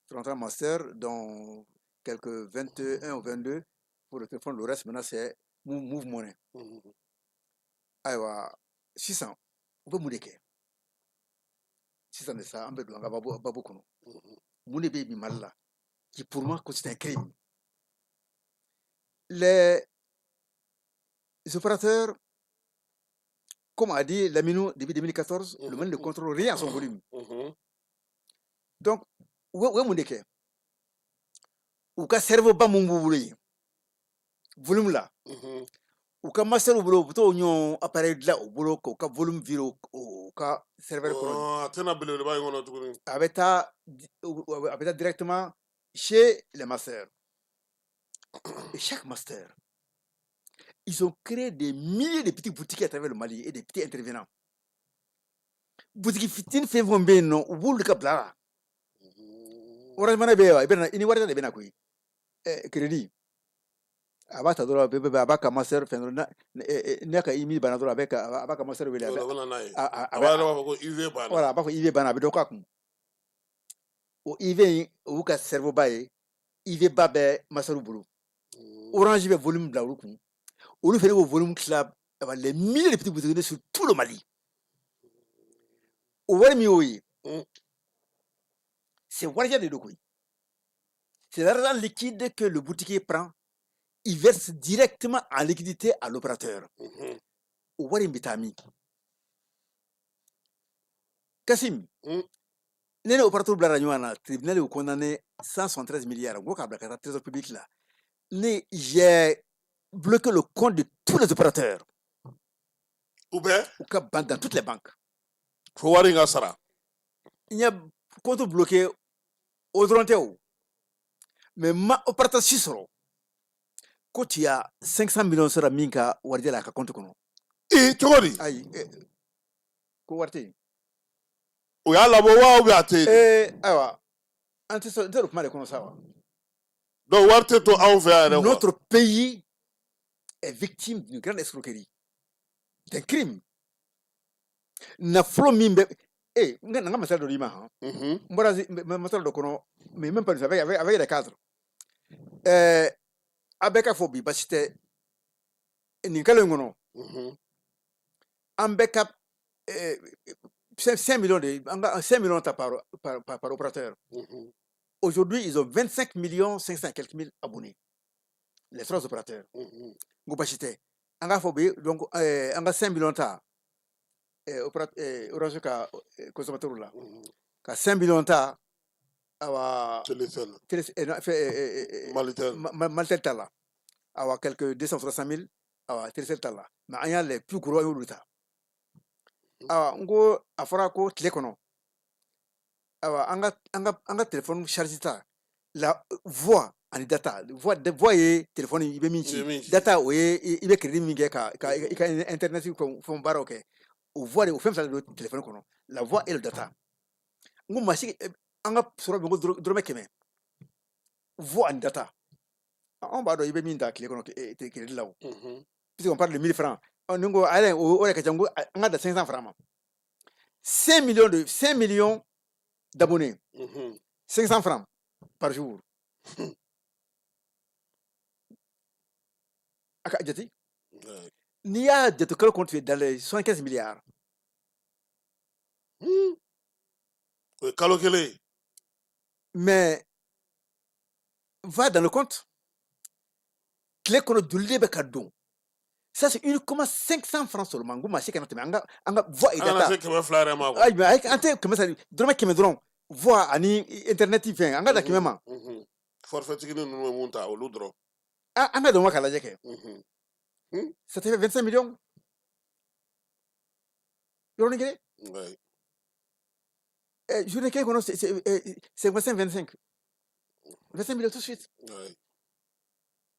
33 masters, dont quelques 21 ou 22 pour Pour le téléphone, le reste maintenant, c'est Moov Money. Ayiwa, sisan u bɛ mun de kɛ sisan de sa? An bɛ don an ka babu kɔnɔ. Mun de bɛ yen bi Mali la qui pour moi constitue un crime? Les opérateurs, comme a dit Laminou, depuis 2014, le Mali ne contrôle rien à son volume. Donc u bɛ mun de kɛ? U ka serveur ba mun b'u bolo yen volume la, u ka master bolo, u bɛ t'o ɲɔgɔn appareil dilan u bolo k'u ka volume virer o ka serveur kɔnɔ. A tɛna belebeleba in kɔnɔ tuguni. A bɛ taa directement chez les masters. Et chaque master, ils ont créé des milliers de petites boutiques à travers le Mali et des petits intervenants. Boutique fitinin fɛn fɛn bɛ yen nɔ, u b'olu ka bila la. Orange Money bɛ yen wa, i bɛ na i ni wari de bɛ na koyi. Crédit a b'a ta dɔrɔn, a b'a ka master fɛn dɔrɔn, n'a ka IMI banna dɔrɔn, a b'a ka master wele, a bɛ O bɛ na n'a ye. a a A b'a fɔ ko IV banna. Voilà, a b'a fɔ IV banna, a bɛ dɔ k'a kun. O IV in, o y'u ka cerveau ba ye. IV ba bɛ master bolo. Orange bɛ volume bila olu kun. Olu fɛnɛ b'o volume tila les milliers de petites boutiques sur tout le Mali. O wari min y'o ye, c'est warijɛ de don koyi. C'est l'argent liquide que le boutiquier prend, il verse directement en liquidité à l'opérateur. O wari in bɛ taa min, Kasim? Ne ni opérateur bilara ɲɔgɔn na, tribunal y'u condamné 173 milliards. N ko k'a bila ka taa trésor public la. Ne, j'ai bloqué le compte de tous les opérateurs. U bɛɛ? U ka banque, dans toutes les banques. Fo wari in ka sara. N ye compte bloqué, o dɔrɔn tɛ o, mais ma opérateur si sɔrɔ ko tu as 500 millions sɔrɔ min ka warijɛ la a ka compte kɔnɔ. Ee, cogo di? Ayi, ko wari tɛ yen. O y'a labɔ wa, ou bien a tɛ yen? Ayiwa, an tɛ sɔn n tɛ don kuma de kɔnɔ sa wa. Donc wari tɛ to anw fɛ yan yɛrɛ quoi. Notre pays est victime d'une grande escroquerie, d'un crime. Nafolo min bɛ n ka masala dɔ d'i ma han. N bɔra masala dɔ kɔnɔ, mais même pas avec les cadres. A bɛɛ ka fɔ bi, basi tɛ, nin kalo in kɔnɔ, an bɛɛ ka 5 millions de, an ka 5 millions ta par opérateur. Aujourd'hui, ils ont 25 millions 500 et quelques mille abonnés, les trois opérateurs. N ko basi tɛ, an k'a fɔ bi, donc an ka 5 millions ta Orange ka consommateur la, ka 5 millions ta, awa, Telecel. Télé, non, fɛ, Malitel. Malitel ta la, awa, quelques 200 300 000, awa, Telecel ta la, mais an y'a les plus gros, an y'olu ta. Awa, n ko a fɔra ko tile kɔnɔ, awa, an ka téléphone charge ta la, voix ani data. Voix ye téléphone i bɛ min I ci. bɛ min ci. Data, o ye i bɛ crédit min kɛ ka i ka internet fɛn baaraw kɛ. O voix de, o fɛn fila de don téléphone kɔnɔ, la voix et le data. N ko maa si an ka sɔrɔ bɛ ko dɔrɔmɛ 100 voix ani data, anw b'a dɔn i bɛ min ta tile kɔnɔ crédit la o. Puisqu'on parle de 1000 francs. Ɔ, ni n ko a yɛrɛ, o yɛrɛ ka ca, n ko an ka dan 500 francs ma. 5 millions de 5 millions d'abonnés, 500 francs par jour. A ka jate. N'i y'a jate kalo kɔnɔ, tu es dans les 75 milliards. O ye kalo kelen ye. Mais va dans le compte. Tile kɔnɔ, joli de bɛ ka don? Ça, c'est uniquement 500 francs seulement. N ko maa si kana tɛmɛ an ka voix et An kana data. se 200 yɛrɛ ma quoi. Ayi, mais an tɛ kɛmɛ sari, dɔrɔmɛ 100 dɔrɔn, voix ani internet fɛn, an ka da 100 ma. Forfait tigi ninnu bɛ mun ta, olu dɔrɔn. An ka dɔn k'a lajɛ kɛ. Ça te fait 25 millions yɔrɔnin kelen. Journée kelen kɔnɔ, c'est 25 25 25 millions tout de suite.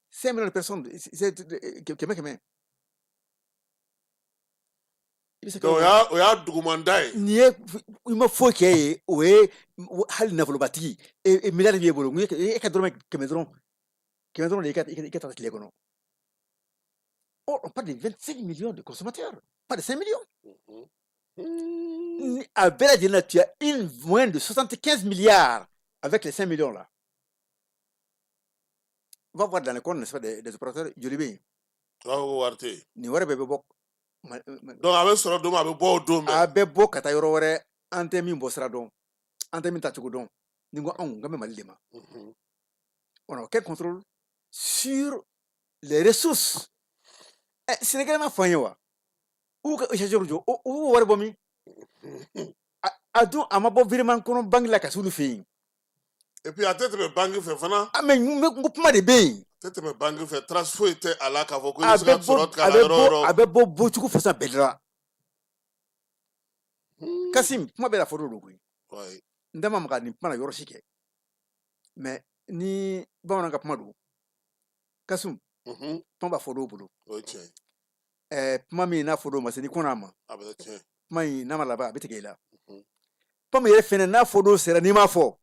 5 millions de personnes, c'est 100 100. I bɛ se ka Donc o y'a dugumanda ye. Nin ye, i ma foyi kɛ ye, o ye hali nafolobatigi e miliyari b'e bolo, e ka dɔrɔmɛ 100 dɔrɔn, 100 dɔrɔn de i ka taa tile kɔnɔ. Or, on parle de 25 millions de consommateurs, pas de 5 millions. A bɛɛ lajɛlen na, tu as une moyenne de 75 milliards avec les 5 millions là. Va voir dans les comptes, n'est-ce pas, des opérateurs, joli bɛ yen. U b'a fɔ ko wari tɛ yen. Nin wari bɛɛ bɛ bɔ. Donc a bɛ sɔrɔ don min, a bɛ bɔ o don bɛɛ. A bɛ bɔ ka taa yɔrɔ wɛrɛ, an tɛ min bɔ sira dɔn, an tɛ min ta cogo dɔn. Ni ko anw kan bɛ Mali de ma. On n'a aucun contrôle sur les ressources. Sénégal ma fɔ an ye wa? U ka échangeur jɔ, u b'o wari bɔ min? A dun a ma bɔ virement kɔnɔ banque la ka s'olu fɛ yen. Et puis a tɛ tɛmɛ banque fɛ fana. Ah, mais n ko kuma de bɛ yen. A tɛ tɛmɛ banque fɛ, trace foyi tɛ a la k'a fɔ ko i A bɛ se ka bɛ sɔrɔ bɔ k'a a la bɛ yɔrɔ o bɔ yɔrɔ. A bɛ bɔ bɔcogo façon bɛɛ de la. Kasim, kuma bɛɛ la fɔ don koyi. N tɛ ma maga nin kuma na yɔrɔ si kɛ. Mais ni bamanan ka kuma don, Kasim, kuma b'a fɔ dɔw bolo. O ye tiɲɛ ye. Kuma min n'a fɔ dɔw ma se, n'i kɔnna a ma, A bɛ tiɲɛ. kuma in n'a ma laban, a bɛ tigɛ i la. Kuma min yɛrɛ fɛnɛ n'a fɔ dɔw sera, n'i m'a fɔ,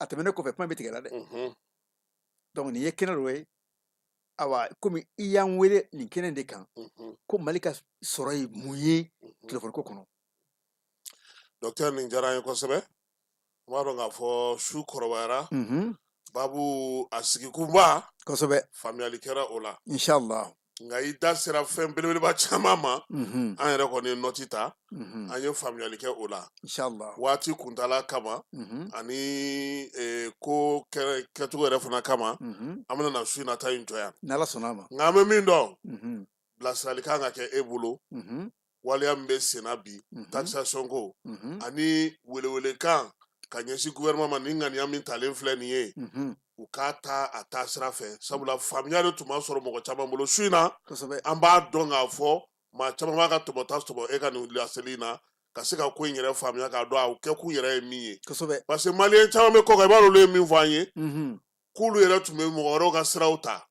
a tɛmɛnen kɔfɛ, kuma bɛ tigɛ i la dɛ. Donc nin ye kɛnɛ dɔ ye. Awa, komi i y'an wele nin kɛnɛ de kan, ko Mali ka sɔrɔ ye mun ye telefɔni ko kɔnɔ. Docteur, nin diyara an ye kosɛbɛ. N b'a dɔn k'a fɔ su kɔrɔbayara. Babu a sigikunba. Faamuyali kɛra o la. Inshallah. Nka i da sera fɛn belebeleba caman ma. An yɛrɛ kɔni ye nɔti ta. An ye faamuyali kɛ o la. Inshallah. Waati kuntala kama ani ko kɛcogo yɛrɛ fana kama, an bɛna na su in na ta in jɔ yan. N'Ala sɔnna a ma. Nka an bɛ min dɔn, bilasirali kan ka kɛ e bolo. Waleya min bɛ sen na bi, taxation ko ani welewelekan ka ɲɛsin gouvernement ma, ni ŋaniya min talen filɛ nin ye, u k'a ta a taa sira fɛ, sabula faamuya de tun ma sɔrɔ mɔgɔ caman bolo su in na. An b'a dɔn k'a fɔ maa caman b'a ka tɔmɔta sɔrɔ e ka nin laseli in na, ka se ka ko in yɛrɛ faamuya, k'a dɔn a kɛkun yɛrɛ ye min ye. Parce que maliyɛn caman bɛ kɔkan, i b'a dɔn olu ye min fɔ an ye, k'olu yɛrɛ tun bɛ mɔgɔ wɛrɛw ka siraw ta.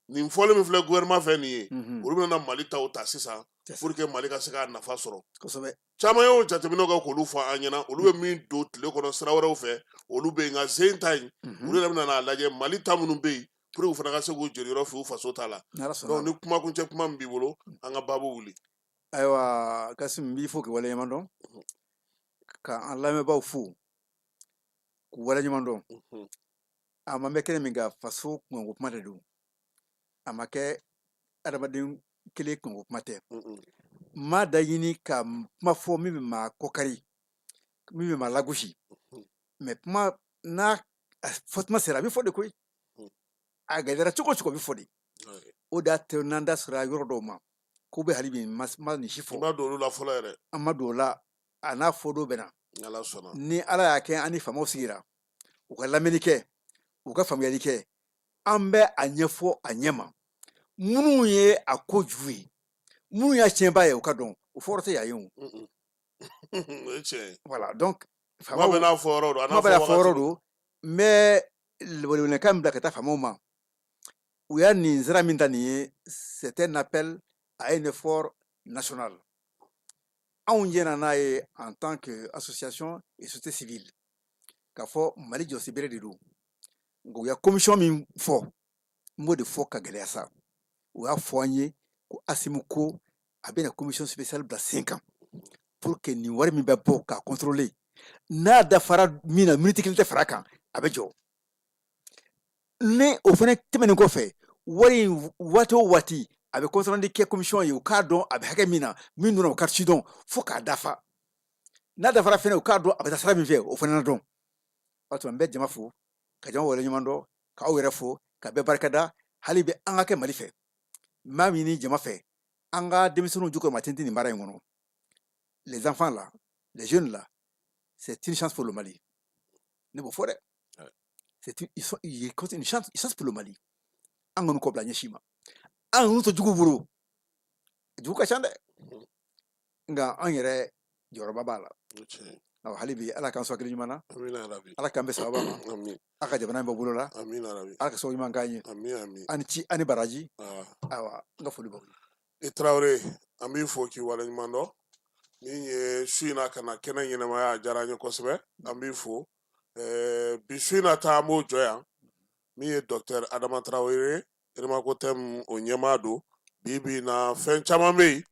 Nin fɔli min filɛ gouvernement fɛ nin ye, olu bɛna Mali taw ta sisan pour que Mali ka se k'a nafa sɔrɔ. Caman y'o jateminɛw kɛ k'olu fɔ an ɲɛna. Olu bɛ min don tile kɔnɔ sira wɛrɛw fɛ, olu bɛ yen, nka sen ta in, olu yɛrɛ bɛna n'a lajɛ Mali ta minnu bɛ yen, pour que u fana ka se k'u jeniyɔrɔ fi u faso ta la. N'Ala sɔnna a Donc ma. ni kumakuncɛ kuma min b'i bolo, an ka baabu wuli. Ayiwa Kasim, n b'i fo k'i waleɲuman dɔn, ka an lamɛnbaaw fo k'u waleɲuman dɔn. A ma bɛ kɛnɛ min kan, faso kunkanko kuma de don. A ma kɛ adamaden kelen kunkanko kuma tɛ. N m'a da ɲini ka kuma fɔ min bɛ maa kɔkari, min bɛ maa lagosi. Mais kuma n'a fɔ tuma sera, a bɛ fɔ de koyi. A gɛlɛyara cogo o cogo, a bɛ fɔ de. O de y'a to n'an da sera yɔrɔ dɔw ma, ko bɛ hali bi n ma nin si I fɔ. ma don olu la fɔlɔ yɛrɛ. An ma don o la, a n'a fɔ don bɛ na. Ni Ala sɔnna. Ni Ala y'a kɛ an ni faamaw sigira, u ka lamɛnni kɛ, u ka faamuyali kɛ, an bɛ a ɲɛfɔ a ɲɛ ma. Minnu ye a ko ju ye, minnu y'a tiɲɛba ye, u ka dɔn o fɔyɔrɔ tɛ yan ye o. O ye tiɲɛ ye. Voilà, donc kuma faamaw bɛɛ n'a fɔyɔrɔ don, a kuma n'a bɛɛ n'a fɔ fɔyɔrɔ wagati don. don. N bɛ welewelekan min bila ka taa faamaw ma, u y'a nin sira min ta nin ye, c'est un appel à un effort national. Anw jɛna n'a ye en tant que association et société civile, k'a fɔ Mali jɔsibere de don. Nka u ya commission min fɔ, n b'o de fɔ ka gɛlɛya sa. U y'a fɔ an ye ko Asimi ko a bɛna commission spéciale bila sen kan pour que nin wari min bɛ bɔ k'a contrôler, n'a dafara min na, miniti kelen tɛ fara a kan, a bɛ jɔ. Ni o fana tɛmɛnen kɔfɛ, wari in waati o waati, a bɛ compte rendu kɛ commission ye, u k'a dɔn a bɛ hakɛ min na, min donna, u ka si dɔn fo k'a dafa. N'a dafara fɛnɛ, u k'a dɔn a bɛ taa sira min fɛ, o fana na dɔn. O tuma n bɛ jama fo, ka jama waleɲuman dɔn, k'aw yɛrɛ fo, ka bɛɛ barikada. Hali bi an ka kɛ Mali fɛ. N b'a ɲini jama fɛ, an ka denmisɛnninw jukɔrɔma tintin nin baara in kɔnɔ. Les enfants là, les jeunes là, c'est une chance pour le Mali. Ne b'o fɔ dɛ. C'est une, ils sont, ils comptent une chance pour le Mali. An kɔni kɔ bila ɲɛsin ma, an k'u to jugu bolo, jugu ka ca dɛ, nka an yɛrɛ jɔyɔrɔba b'a la. O ye tiɲɛ ye. Awɔ, hali bi Ala k'an sɔn hakili ɲuman na. Amina yarabi. Ala k'an bɛn sababa ma. Amin. Ala ka jamana in bɔ bolo la. Amina yarabi. Ala ka sababu ɲuman k'an ye. Amin, amin. An ni ci, an ni baraji. Ayiwa, n ka foli b'aw ye. I Tarawele, an b'i fo k'i waleɲuman dɔn. Min ye su in na ka na kɛnɛ ɲɛnamaya, a diyara an ye kosɛbɛ. An b'i fo. Bi su in na ta, an b'o jɔ yan. Min ye docteur Adama Tarawele, Remacotɛm o ɲɛmaa don. Bi bi in na, fɛn caman bɛ yen,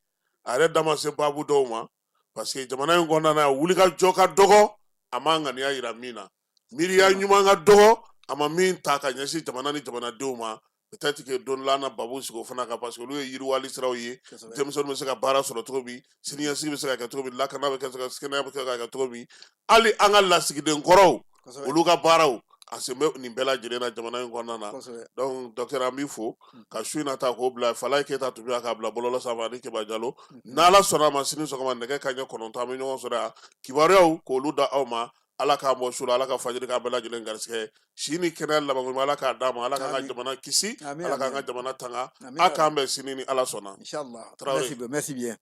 a yɛrɛ da ma se baabu dɔw ma, parce que jamana in kɔnɔna na, wulikajɔ ka dɔgɔ, a ma ŋaniya yira min na, miiriya ɲuman ka dɔgɔ. A ma min ta ka ɲɛsin jamana ni jamanadenw ma, peut-être que don la na babu sigi o fana kan, parce que olu ye yiriwali siraw ye. Denmisɛnninw bɛ se ka baara sɔrɔ cogo min, siniɲɛsigi bɛ se ka kɛ cogo min, lakana bɛ kɛ se ka, kɛnɛya bɛ se ka kɛ cogo min, hali an ka lasigiden kɔrɔw, olu ka baaraw, a sen bɛ nin bɛɛ lajɛlen na jamana in kɔnɔna na. Donc docteur, an b'i fo ka su in na ta k'o bila Falaye Keyita tun bɛ k'a bila bɔlɔlɔ sanfɛ ani Keba Jalo. N'Ala sɔnna a ma, sini sɔgɔma nɛgɛ kanɲɛ 9, an bɛ ɲɔgɔn sɔrɔ yan, kibaruyaw k'olu da aw ma. Ala k'an bɔ su la, Ala ka fajiri k'an bɛɛ lajɛlen garisɛgɛ, si ni kɛnɛya labanko ɲuman, Ala k'a d'an ma, Ala k'an ka jamana kisi, Ala k'an ka jamana tanga. A k'an bɛn sini ni Ala sɔnna. Inchallah. Merci, merci bien.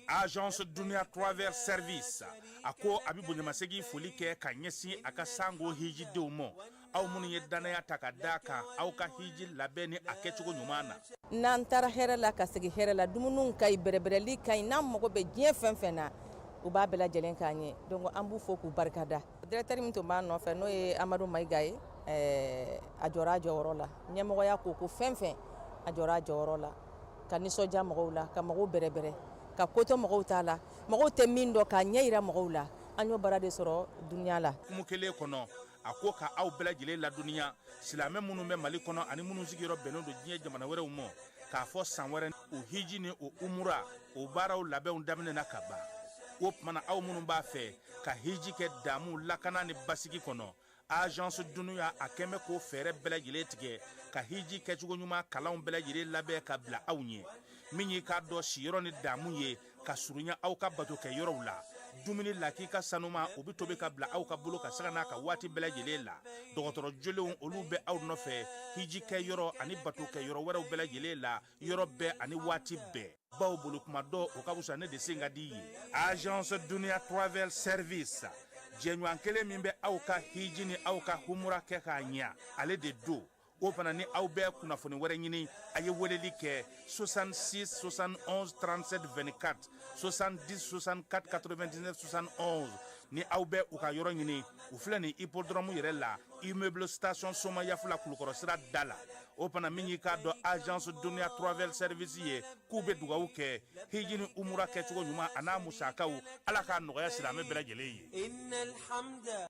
Agence Dunia Travel Service a ko a bɛ bonyamasegin foli kɛ ka ɲɛsin a ka sango hijidenw ma, aw minnu ye dannaya ta ka da kan aw ka hiji labɛn ni a kɛcogo ɲuman na. N'an taara hɛrɛ la ka segin hɛrɛ la, dumuniw ka ɲi, bɛrɛbɛrɛli ka ɲi, n'an mago bɛ diɲɛ fɛn fɛn na, u b'a bɛɛ lajɛlen k'an ye. Donc an b'u fo k'u barikada. Directeur min tun b'an nɔfɛ, n'o ye Amadu Mayiga ye, a jɔra a jɔyɔrɔ la. Ɲɛmɔgɔya ko ko fɛn fɛn, a jɔra a jɔyɔrɔ la ka nisɔndiya mɔgɔw la, ka mɔgɔw bɛrɛbɛrɛ, ka ko to mɔgɔw ta la, mɔgɔw tɛ min dɔn, k'a ɲɛ yira mɔgɔw la. An y'o baara de sɔrɔ Dunia la. Hukumu kelen kɔnɔ, a ko ka aw bɛɛ lajɛlen ladɔnniya, silamɛ minnu bɛ Mali kɔnɔ ani minnu sigiyɔrɔ bɛnnen don diɲɛ jamana wɛrɛw ma, k'a fɔ san wɛrɛ o hiji ni o umura o baaraw labɛnw daminɛna ka ban. O tuma na, aw minnu b'a fɛ ka hiji kɛ damu, lakana ni basigi kɔnɔ, Agence Dunia a kɛn bɛ k'o fɛɛrɛ bɛɛ lajɛlen tigɛ ka hiji kɛcogo ɲuman kalanw bɛɛ lajɛlen labɛn ka bila aw ɲɛ. Min y'i k'a dɔn siyɔrɔ ni damu ye ka surunya aw ka bato kɛ yɔrɔw la, dumuni lakika sanuma, o bɛ tobi ka bila aw ka bolo ka sanga n'a ka waati bɛɛ lajɛlen la. Dɔgɔtɔrɔ jolenw, olu bɛ aw nɔfɛ hiji kɛ yɔrɔ ani bato kɛ yɔrɔ wɛrɛw bɛɛ lajɛlen la, yɔrɔ bɛɛ ani waati bɛɛ. Baw bolo kuma dɔ, o ka fisa ne de sen ka di ye. Agence Dunia Travel Service, jɛɲɔgɔn kelen min bɛ aw ka hiji ni aw ka humura kɛ k'a ɲɛ, ale de don. O fana ni aw bɛ kunnafoni wɛrɛ ɲini, a ye weleli kɛ 66 71 37 24, 70 64 99 71. Ni aw bɛ u ka yɔrɔ ɲini, u filɛ nin hippodrome yɛrɛ la, immeuble station Somayafula, Kulukɔrɔ sira da la. O fana min y'i k'a dɔn Agence Dunia Travel Service ye, k'u bɛ dugawu kɛ hiji ni umura kɛcogo ɲuman a n'a musakaw, Ala k'a nɔgɔya silamɛ bɛɛ lajɛlen ye.